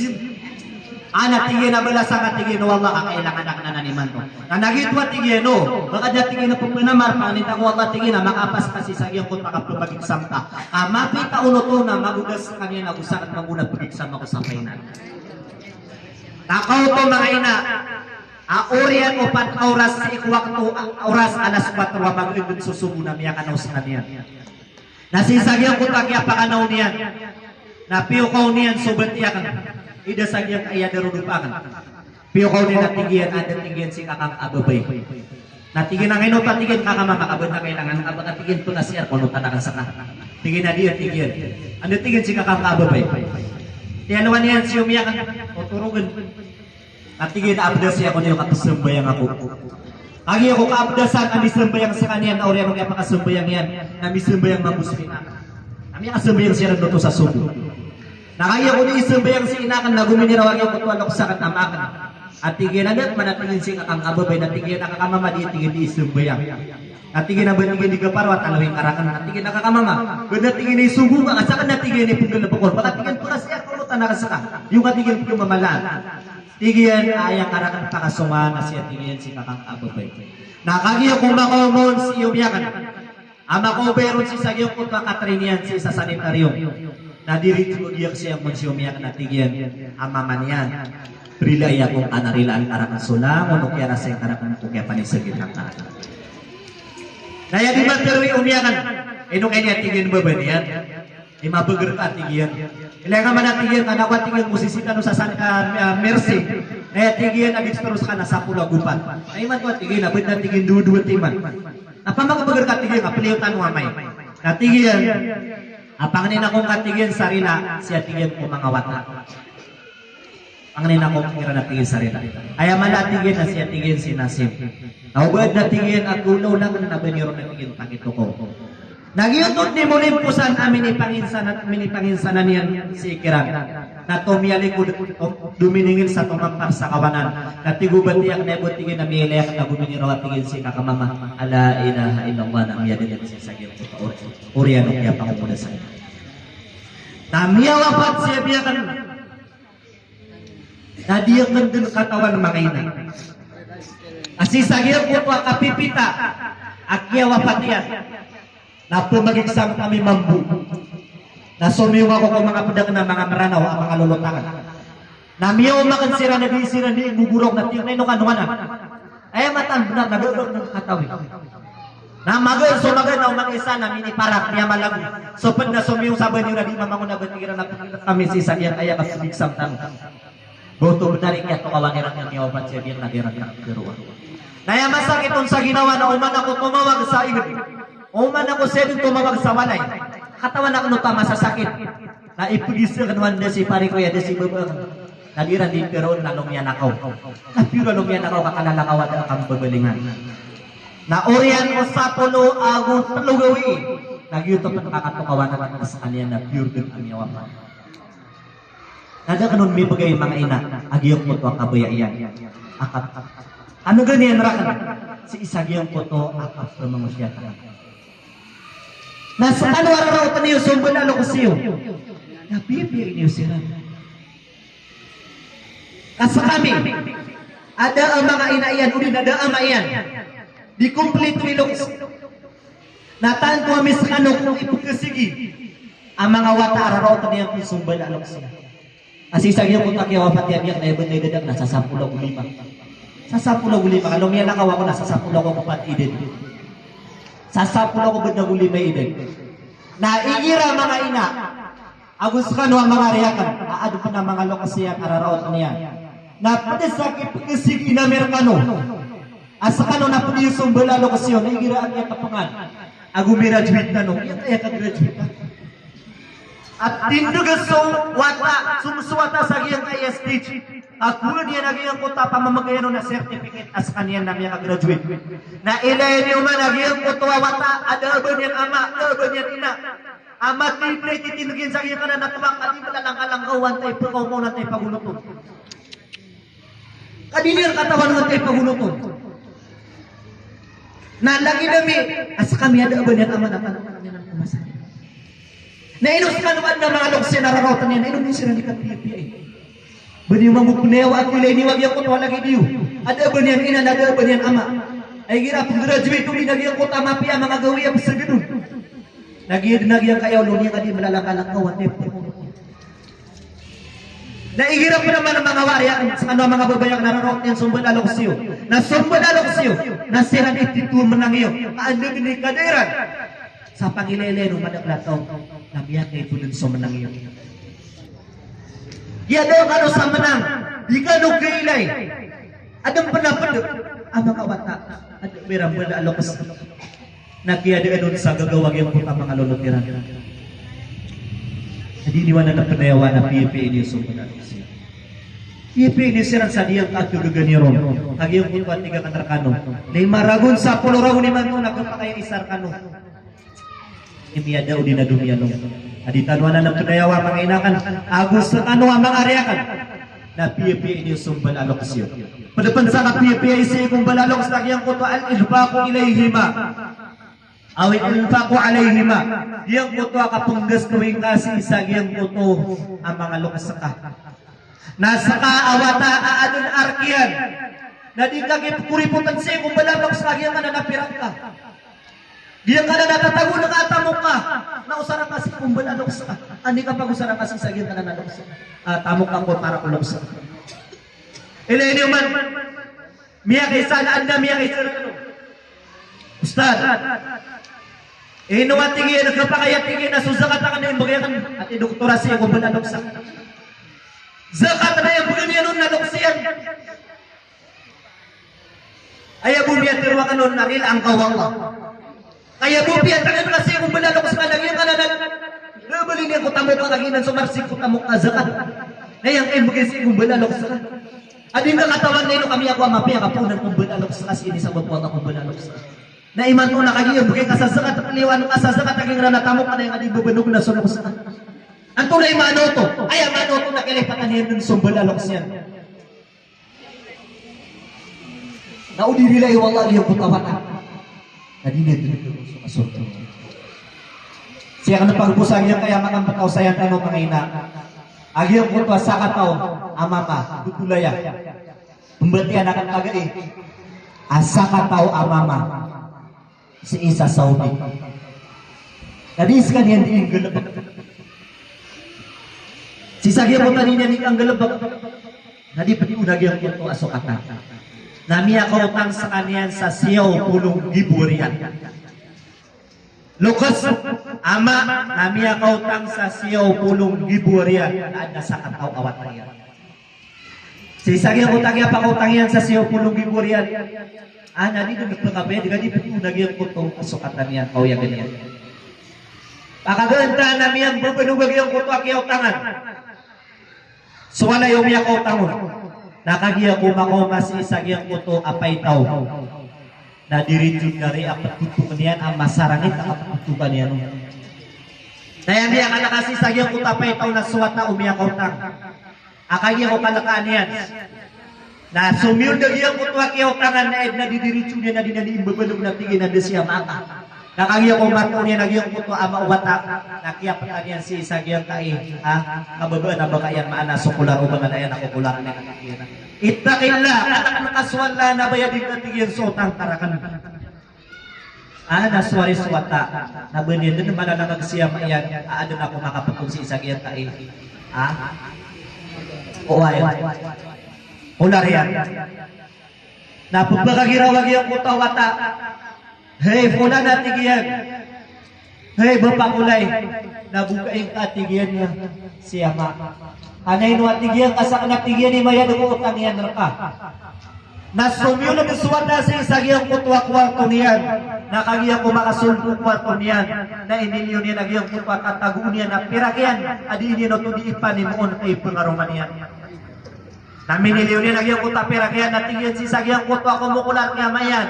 Ana, tig iyan, a balasan ka, tig iyan, o Allah, ka kailangan akn anan imanto. Na lagid oto, tig iyan, o, ba ka da, tig iyan, a pphanamarpa, antaa ko Allah, tig iyan, a makapas ka sii sa giyangkoto a kapmag-exam ka. A mapita on oto na magodas skaniyan a go sakn mambo na pag-exam ako sa final. Na kaoto, manga ina, a oriyan o pat a oras sii ko wakto a oras alas kuwatro a mag-, so sobo na miyakanaw skaniyan. Na sii sa giyangkoto a kiyapakanaw niyan, na piyokaw niyan so bati akn, ida sa giyangkaya darodopa akn. Piyokaw niyan na tig iyan, anda, tig iyan, si kakangka a babay? Na tig iyan a, angkaino oto, tig iyan, kaka mama, ka ba adn a kailangan ka, ba ka, tig iyan, pn a C R ko, onotan akn ska. Tig iyan a di, tig iyan. Anda, tig iyan, si kakangka a babay? Tiyalowan iyan si omi akn, o torogn. Na tig iyan a, apdasi ako niyo ka pzambayang ako. Kagiya ko kaapdasan a misambayang skaniyan, na oriyan o kiyapakasambayang iyan na misambayang mambo so ina akn. Na miyakasambayang siran oto sa sobo. Na kagiya ko di isambayang si ina akn, na gominiraw a giyangkoto a loks akn a ama akn. A tig iyan a, anda pman, a tig iyan, si kakangka a babay? Na tig iyan a, kaka mama, di, tig iyan, di isambayang. Na tig iyan a, ba, tig iyan, di kaparo a talo ingka rakn? Na tig iyan a, kaka mama, ba adn a, tig iyan, i sobo ngka, ka sakn na, tig iyan, i pnggalbk on, ba ka, tig iyan, pn a C R ko, onotan akn ska. Giyoka, tig iyan, pkhamamalaan. Tig iyan a, aya ngka rakn pakasonga na siya, tig iyan, si kakangka a babay. Na kagiya ko makaoma on si omi akn a makaobay ron sii sa giyangkoto a katrain iyan sii sa sanitarium. Na diritso a giya sii a mon si omi akn a tig iyan a, mama niyan, rilai ako ngka na rilaan ka rakn so langon o kiyarasay ngka rakn ko kiyapanisagit ngka rakn. Na aya di matero i omi akn, ino kay niyan, tig iyan, baba niyan. Di mabagr ka, tig iyan. Ilaya ngka man, a tig iyan, ka na ko, a tig iyan, ko sisita no sa san-, ah, ah, Mercy. Na aya, tig iyan, a distro ska na sapolo ago pat. Na imanto, a tig iyan, a ba adn a, tig iyan, dowa-dowa timan. Na pamagabagr ka, tig iyan, ka pliyo tano amay. Na tig iyan, a pangnin ako ngka, tig iyan, sa rila, siya, tig iyan, ko manga wata. Pangnin ako kiran, a tig iyan, sa rila. Aya mala, a tig iyan, a siya, tig iyan, si Nasim. Na o ba adn a, tig iyan, a golaola akn na ba niyo ron, a tig iyan, pakitokaw. Na giyoto dn i molimposan a minipanginsanan, minipanginsanan iyan sii kiran. Na tomiyalikod, dominingil sa tomampar sa kawanan. Na tig o batiya akn a aya bo tig iyan a miyailay akn na gominiraw a tig iyan sii ka kamama a la ilaha illallah, na miyadn sii sa giyangkoto a oriyan o kiyapangomodasan. Na miyawafat si abi akn. Na di akn dn katawan, manga ina, a sii sa giyangkoto a kapipita a kiyawafat iyan, na pmagiksam kami mambo. Na somiyong ako ko manga pd akn a manga Mranaw a manga lolot akn. Na miyaoma akn siran a di siran di nggogoraok na tig iyan a ino kano anan. Aya mataan bnar na da akn dn katawi. Na magaan so magaan na oman isa na miniparak, miyamalago. So pd na somiyong sa ba niyo na di mamangon a ba tig iran a pd kami sii sa giyangkaya kapgiksam tano. Ba oto bnar i kiyatokawan iran a miyawafat si abi akn na di iran kakeroa. Na aya masakit on sa ginawa na oman ako tomawag sa igd. Oman ako si abi tomawag sa walay. Katawan akn oto a masasakit. Na ipgis akn o anda si pari ko aya da si baba akn. Na di iran di keroon na lomiyanakaw. Na piyor a lomiyanakaw ka kalalakaw a da a kambabalingan. Na oriyan o sapolo ago tlo gawii na giyoto pn a katokawan akn a skaniyan na piyor dn a miyawafat. Na da akn on mibgay, manga ina, a giyangkoto a kabaya iyan. Akn, ano gani iyan rakn sii sa giyangkoto a kapmangosiyat akn. Na skano a raraot iyo so mbala a loks iyo, na piyapiya niyo siran. Ka skami a da a manga ina iyan odi na da a ama iyan, di komplito i loks. Na tanto a mi skano ko ipkhasigi a manga wata a raraot iyan pn so mbala a loks iyan. A sii sa giyangkoto a kiyawafat i abi akn na aya bn a idad akn na sasapolo ago lima. Sasapolo ago lima. Ka lomiyanakaw ako na sasapolo ago pat i idad. Sasapolo ago bd ago lima i idad. Na igira, manga ina, ago skano a manga ari akn a adn pn a manga loks iyan a raraot iyan, na pd sa kipkhasigi ami rkano a skano na pd iyo so mbala a loks iyo, na igira a kiyatpngan a gomiraduate tano, aya ka graduate tano. A tindg so wata, so, so wata sa giyangkaya stage a kowaan iyan a giyangkoto a pamamagayan on a certificate a skaniyan na miyakagraduate. Na ilaya niyo man a giyangkoto a wata a da a ba niyan ama, da a ba niyan ina, a matindg i titindg iyan sa giyangkanan a tobak a di mbalalangkalangkaw antaa i pkaoma on, antaa i pagonot on. Ka di niyan katawan antaa i pagonot on. Na lagid ami a skami a da a ba niyan ama na tano kami nan komasa. Na ino skano a adn a manga loks iyan a raraot iyan, na ino niyo siran di kapiyapiyai. Ba niyo mambo pnayawa a kilay niyo a giyangkoto a lagid iyo a da a ba niyan ina na da a ba niyan ama. Ay igira pngraduate on na giyangkoto a mapiya a manga gawii a psagad on. Na giya dn a giyangkaya olo niyan ka di mbalalangkalangkaw antaa i pkaoma on. Na igira pn a manga, manga wari akn, skano a manga babay akn a raraot iyan so mbala a loks iyo, na so mbala a loks iyo na siran i tito a mnang iyo. Ka anda dn i kada iran sa pangilaylay o madakl a taw na miyakaito dn so mnang iyo. Aya da kano sa mnang, di kano kailay. Adn pn a pd a manga wata a da a ba iran mbala a loks. Na kiyadaan on sa gagaw a giyangkoto a manga lolot iran. Na di niyo anan pnayawa na piyapiyai niyo so mbala a loks iyan. Piyapiyai niyo siran sa giyangkaya a kagaga niyo ron. Ka giyangkoto a tig akn rkano, lima ragon, sapolo ragon imanto na khapakay a isa rkano. Miyada o di na domiyanong. A di tano anan pnayawa, manga ina akn ago skano a manga ari akn, na piyapiyai niyo so mbala a loks iyo. Pd pn sa kapiyapiyai sii ko mbala a loks na giyangkoto a al-infaqu ilayhima aw al-infaqu alayhima. Giyangkoto a kapnggasto ingka sii sa giyangkoto a manga loks ka. Na ska a wata a adn a rk iyan na di ka kipkoripotn sii ko mbala a loks ka, giyangkanan a pira ngka. Giyangkanan a tatagoon ka a tamok ka, na osara ngka sii ko mbala a loks ka. Anda i kapagosara ngka sii sa giyangkanan a loks ka, a tamok ka ko para ko loks ka. Ilay niyo man, miyakaisa na anda, miyakaisa na anda. Ustadh, ino a tig iyan, khapakay a tig iyan a so zakat akn na imbgay akn, a tig o doktor, a sii ko mbala a loks ka. Zakat na imbgay niyan on na loks iyan. Aya bo miyatharo akn on na rilaan ka o Allah. Ka aya bo piyatangn ka sii ko mbala a loks ka na giyangkanan a, na bali niyan ko tamok ka, ka giyanan so marsik ko tamok ka zakat. Na aya ngka imbgay sii ko mbala a loks ka. A di ngka katawan na ino ka miyakowa a mapiya ka poonan ko mbala a loks ka sii, sabap ko Allah, ko mbala a loks ka. Na imanto na kagiya imbgay ka sa zakat, kliwaan ka sa zakat a giyangkanan a tamok ka na aya ngka di babanog na so loks ka. Antonaa i maana oto? Aya maana oto na kailay patan iyan dn so mbala a loks iyan. Na o di rilai o Allah giyangkoto a wata na di niyan dn dn so kasorga. Sii akn pagbosa giyangkaya matambataw saya tano manga ina. A giyangkoto a sakataw a mama, dotolaya. Pmbatiya akn kagai a sakataw a mama sii sa Saudi. Na di skaniyan dii nggalbk. Sii sa giyangkoto a di niyan dii nggalbk na di pd on a giyangkoto a sokatan. Na miyakaotang skaniyan sa siyaw polo nggibo riyal. Loks a mama na miyakaotang sa siyaw polo nggibo riyal, na adn a sakataw a wata iyan. Sii sa giyangkoto a kiyapakaotang iyan sa siyaw polo nggibo riyal, a na di dn pkabayad, ka di pd on a giyangkoto a sokatan iyan, kaoyagan iyan. Pakagaan ta na miyambabanog a giyangkoto a kiyaotangan so walay o miyakaotang on. Na kagiya ko makaoma sii sa giyangkoto a paitaw, na diritso na ri a ptotokn iyan a masarangit a kaptotokan iyan on. Na aya niyan kalka sii sa giyangkoto a paitaw na so wata o miyakaotang a kagiya ko kalkaan iyan na somiyold a giyangkoto a kiyaotangan, na aya dn a didiritso niyan na di niyan dii mbabanog na tig iyan a da siya maka. Na kagiya ko matoon iyan a giyangkoto a ama o wata, na kiyaptan iyan sii sa giyangkai a kababaan a baka iyan maana so kolar o ba ngada iyan a kokolar iyan a tig iyan a, "Ittaqillah, katakn ka so Allah, na bayadi ngka," tig iyan, "so otang ka rakn." A na so ari so wata na ba niyan dn malalangag si ama iyan a adn a ko makaptong sii sa giyangkai a, oway, kolar iyan. Na pphakagiraw a giyangkoto a wata, "Hay Fulan," a tig iyan, "hay Bapa Kolay, na bokai ngka," a tig iyan, "si ama. Anay no," a tig iyan, "ka sakn," a tig iyan, "i mayad ko otang iyan rka." Na somiyold so wata sii sa giyangkoto a kowarto niyan. Na kagiya ko makasold ko kowarto niyan, na iniliyo niyan a giyangkoto a tatagoon iyan a pirak iyan a dii niyan oto dii ipanimoon a ipngaroma niyan. Na miniliyo niyan a giyangkoto a pirak iyan, na tig iyan sii sa giyangkoto a komokolar ki ama iyan,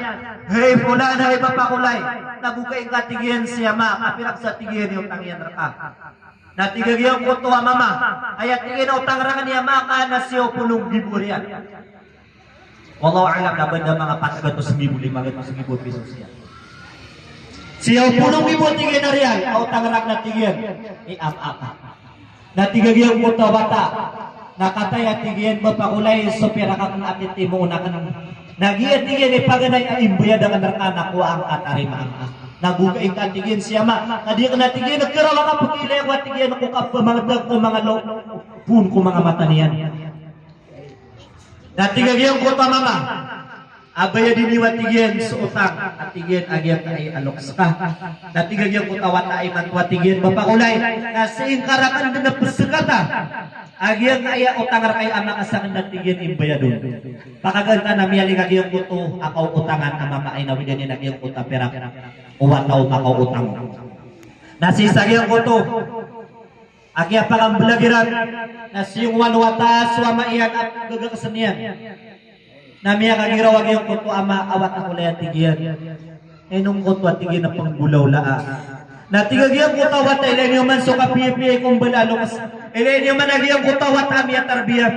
"Hay Fulan, hay Bapa Kolay, na bokai ngka," a tig iyan, "si ama, ka pirak sa," a tig iyan, "i otang iyan rka." Na tig a giyangkoto a mama, "Aya," tig iyan, "a otang rakn i ama ka na siyaw polo nggibo riyal." Wallahu a'lam, na ba da manga pat gatos nggibo, lima gatos nggibo piso siya. "Siyaw polo nggibo," a tig iyan, "a riyal a otang rakn," a tig iyan, "i ama ka." Na tig a giyangkoto a wata, "Na kataya," a tig iyan, "Bapa Kolay, so pirak akn a titimoon akn, na giya," a tig iyan, "i paganay a imbayad akn rka na kowaa ngka, tarimaa ngka. Na bokai ngka," a tig iyan, "si ama, ka di akn," a tig iyan, "keraw a kapkhailay ako," a tig iyan, "ko kapmangdang ko manga lo-, poon ko manga mata niyan." Na tig a giyangkoto a mama a, "Bayadi niyo," a tig iyan, "so otang," a tig iyan, "a giyangkai a loks ka." Na tig a giyangkoto a wata a imanto a tig iyan, "Bapa Kolay, na sii ngka rakn dn pzkata a giyangkai a otang rka i ama ka sakn," a tig iyan, "imbayad on. Pakagaan ta na miyaling a giyangkoto a kaotangan a mama a inawida niyan a giyangkoto a pirak o wata o makaotang." Na sii sa giyangkoto a kiyapakamblag iran na siyongowan o wata so ama iyan a gagaksn iyan. Na miyakagiraw a giyangkoto a ama a, "Wata Kolay," a tig iyan, "ino ngkoto," a tig iyan, "a pnggolawlaa?" Na tig a giyangkoto a wata, "Ilay niyo man so kapiyapiyai ko mbala a loks. Ilay niyo man a giyangkoto a wata a miyatarbiya,"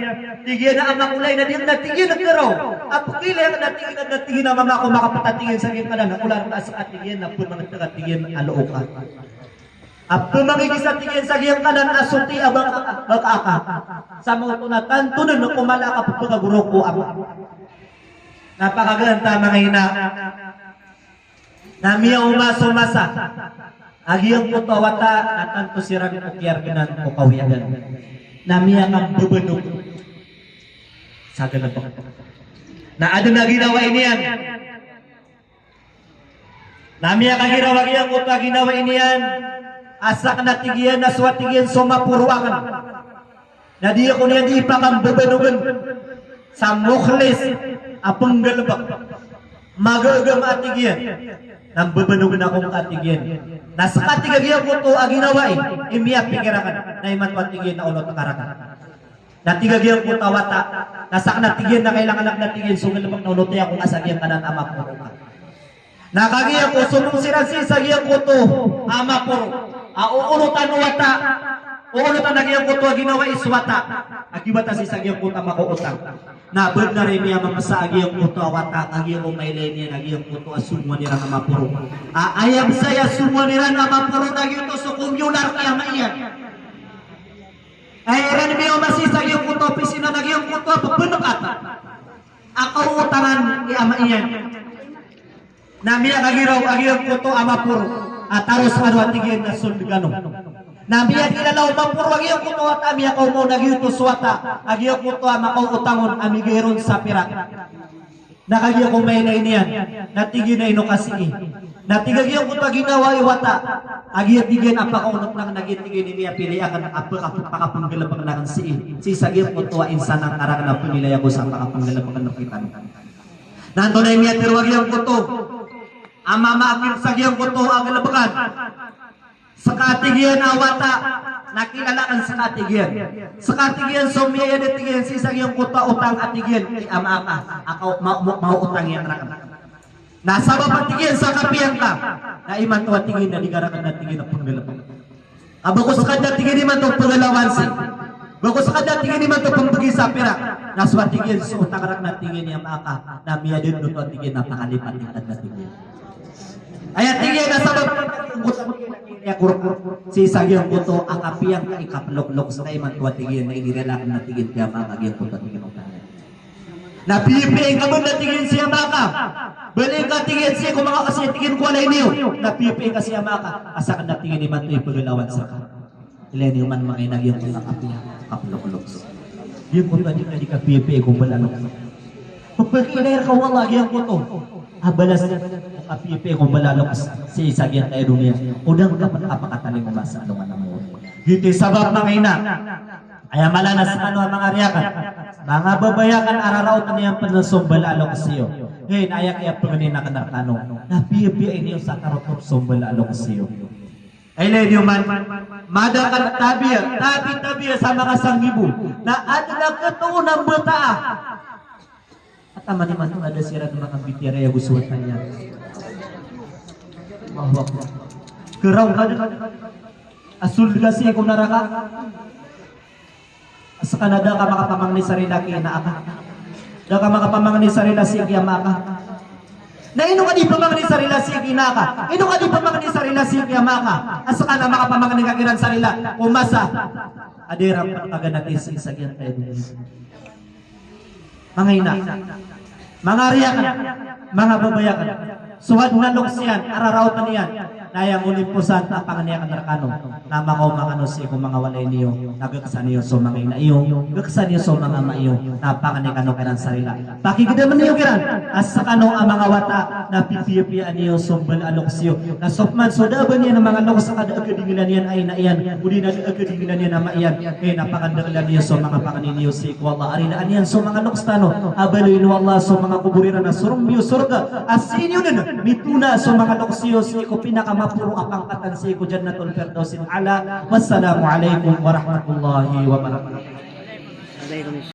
tig iyan, "a Ama Kolay, na di akn," a tig iyan, "keraw a pkhailay akn," a tig iyan, "na tig iyan a mama ko makapta," a tig iyan, "sa giyangkanan a kolar ka a ska," a tig iyan, "na pmangtk," a tig iyan, "a loo ka." A pmangigis, a tig iyan, "sa giyangkanan a soti a baka, baka aka. Sa maoto na tanto dn ko mala a kapphagagoraok ko ama." Na pakagaan ta manga ina, na miyaoma so masa a giyangkoto a wata na tanto siran ko kiyargnan ko kawiyagan. Na miyakambabanog sa galbk. Na adn a ginawai niyan. Na miyakagiraw a giyangkoto a ginawai niyan a sakn, a tig iyan, na so, a tig iyan, so maporo akn na di ako niyan dii pakambabanogen sa mukhlis a pnggalbk. Magagama, a tig iyan, na mbabanogen ako ngka, a tig iyan. Na ska, a tig a giyangkoto a ginawai i miyapikir akn, na imanto, a tig iyan, na onot ka rakn. Na tig a giyangkoto a wata, na sakn, a tig iyan, na kailangan akn, a tig iyan, so galbk na onotai ako ngka sa giyangkanan a maporo ka. Na kagiya ko somong siran sii sa giyangkoto a maporo a oonotan o wata, Oonot a giyangkoto a ginawai so wata a kibata sii sa giyangkoto a makaotang. Na bnar i miyamamasa a giyangkoto a wata a giyangkoto a mailay niyan a giyangkoto a somowan iran a maporo. A, aya bs aya somowan iran a maporo na giyoto so computer i ama iyan. Aya iran miyamamasa sii sa giyangkoto a opisina na giyangkoto a pphnkatan a kaotangan i ama iyan. Na miyakagiraw a giyangkoto a maporo a taro skano a tig iyan na sold kano. Na miyakilala o maporo a giyangkoto a wata a miyakaoma on a giyoto so wata a giyangkoto a makaotang on a migay ron sa pirak. Na kagiya ko mailay niyan, na tig iyan a ino ka sii. Na tig a giyangkoto a ginawai o wata a giya tig iyan a pakaonot akn, na giya tig iyan i miyapili akn a paka-, pakapnggalbkn akn sii. Sii sa giyangkoto a insan a karak na pmilay ako sa pakapnggalbkn rktano. Na antonaa i miyatharo a giyangkoto a mama akn sa giyangkoto a galbkan? Ska, tig iyan, a wata na kilala akn ska, tig iyan. Ska, tig iyan, so miyayad, tig iyan, sii sa giyangkoto a otang a tig iyan i ama aka a ka-, ma-, ma-, maotang iyan rakn. Na sabap a tig iyan sa kapiya ngka na imanto a tig iyan na di ka rakn a tig iyan a pnggalbk. Ka ba ko ska dn a tig iyan imanto pnggalawan sii. Ba ko ska dn a tig iyan imanto pmbgi sa pirak. Na so a tig iyan so otang rakn a tig iyan i ama aka na miyadn oto a tig iyan na pakalipat iyan a tig iyan. Aya tig iyan a sabap a tig iyan a korkor sii sa giyangkoto a kapiya ngka i kaploklok ska imanto a tig iyan na inirala akn a tig iyan ki ama aka a giyangkoto a tig iyan a otang iyan. Na piyapiyai ngka bn a tig iyan si ama aka. Bali ngka, tig iyan, sii ko manga, sii, tig iyan, ko walay niyo. Na piyapiyai ngka si ama aka a sakn a tig iyan imanto i pnggalawan srka. Ilay niyo man manga ina giyangkoto a kapiya, kaploklok. Giyangkoto a di ka, di ka piyapiyai ko mbala a loks. Pphakilay rka o Allah giyangkoto a balas a piyapiyai ko mbala a loks sii sa giyangkaya doniya. O da ngka pn kapakatalingoma sa alongan a mawri. Giyoto i sabap manga ina. Aya mala na skano a manga ari akn, manga babay akn a raraotan iyan pn so mbala a loks iyo. Hay, na aya kiyapngnin akn rkano na piyapiyai niyo sa tarotop so mbala a loks iyo. Ilay niyo man, madakl a tabiya, tabi-tabiya sa manga sanggibo na adn a katoon a mbataa a taman imanto a da siran makambitiyarai ago so wata niyan. Allahu Akbar. Kiraw ka dn a sold ka sii ko naraka. Ska na da ka makapamangni sa rila ki ina aka. Da ka makapamangni sa rila sii ki ama aka. Na ino ka di pamangni sa rila sii ki ina aka? Ino ka di pamangni sa rila sii ki ama aka? A ska na makapamangni ka kiran sa rila ko masa a da iran pn kaganati sii sa giyangkaya doniya. Manga ina, manga ari akn, manga babay akn, so adn a loks iyan a raraotan iyan, na aya ngolimpos a pangni akn rkano na makaoma kano sii ko manga walay niyo, na gksa niyo so manga ina iyo, gksa niyo so manga ama iyo, na pangni kano kiran sa rila. Pakigdam niyo kiran a skano a manga wata na pipiyapiyaan iyo so mbala a loks iyo. Na so pman so da a ba niyan a manga loks a da a kadinglan iyan a ina iyan, odi na da a kadinglan iyan a ama iyan, kay na pakandaklan iyo so manga pangni niyo sii ko Allah a rilaan iyan so manga loks tano. A baloyin o Allah so manga kobor iran a sorombi o sorga, a sii niyo dn mitona so manga loks iyo sii ko pinakamaporo a pangkatan sii ko Jannatul Firdausil A'la. Wassalamu alaikum warahmatullahi wabarakatuh.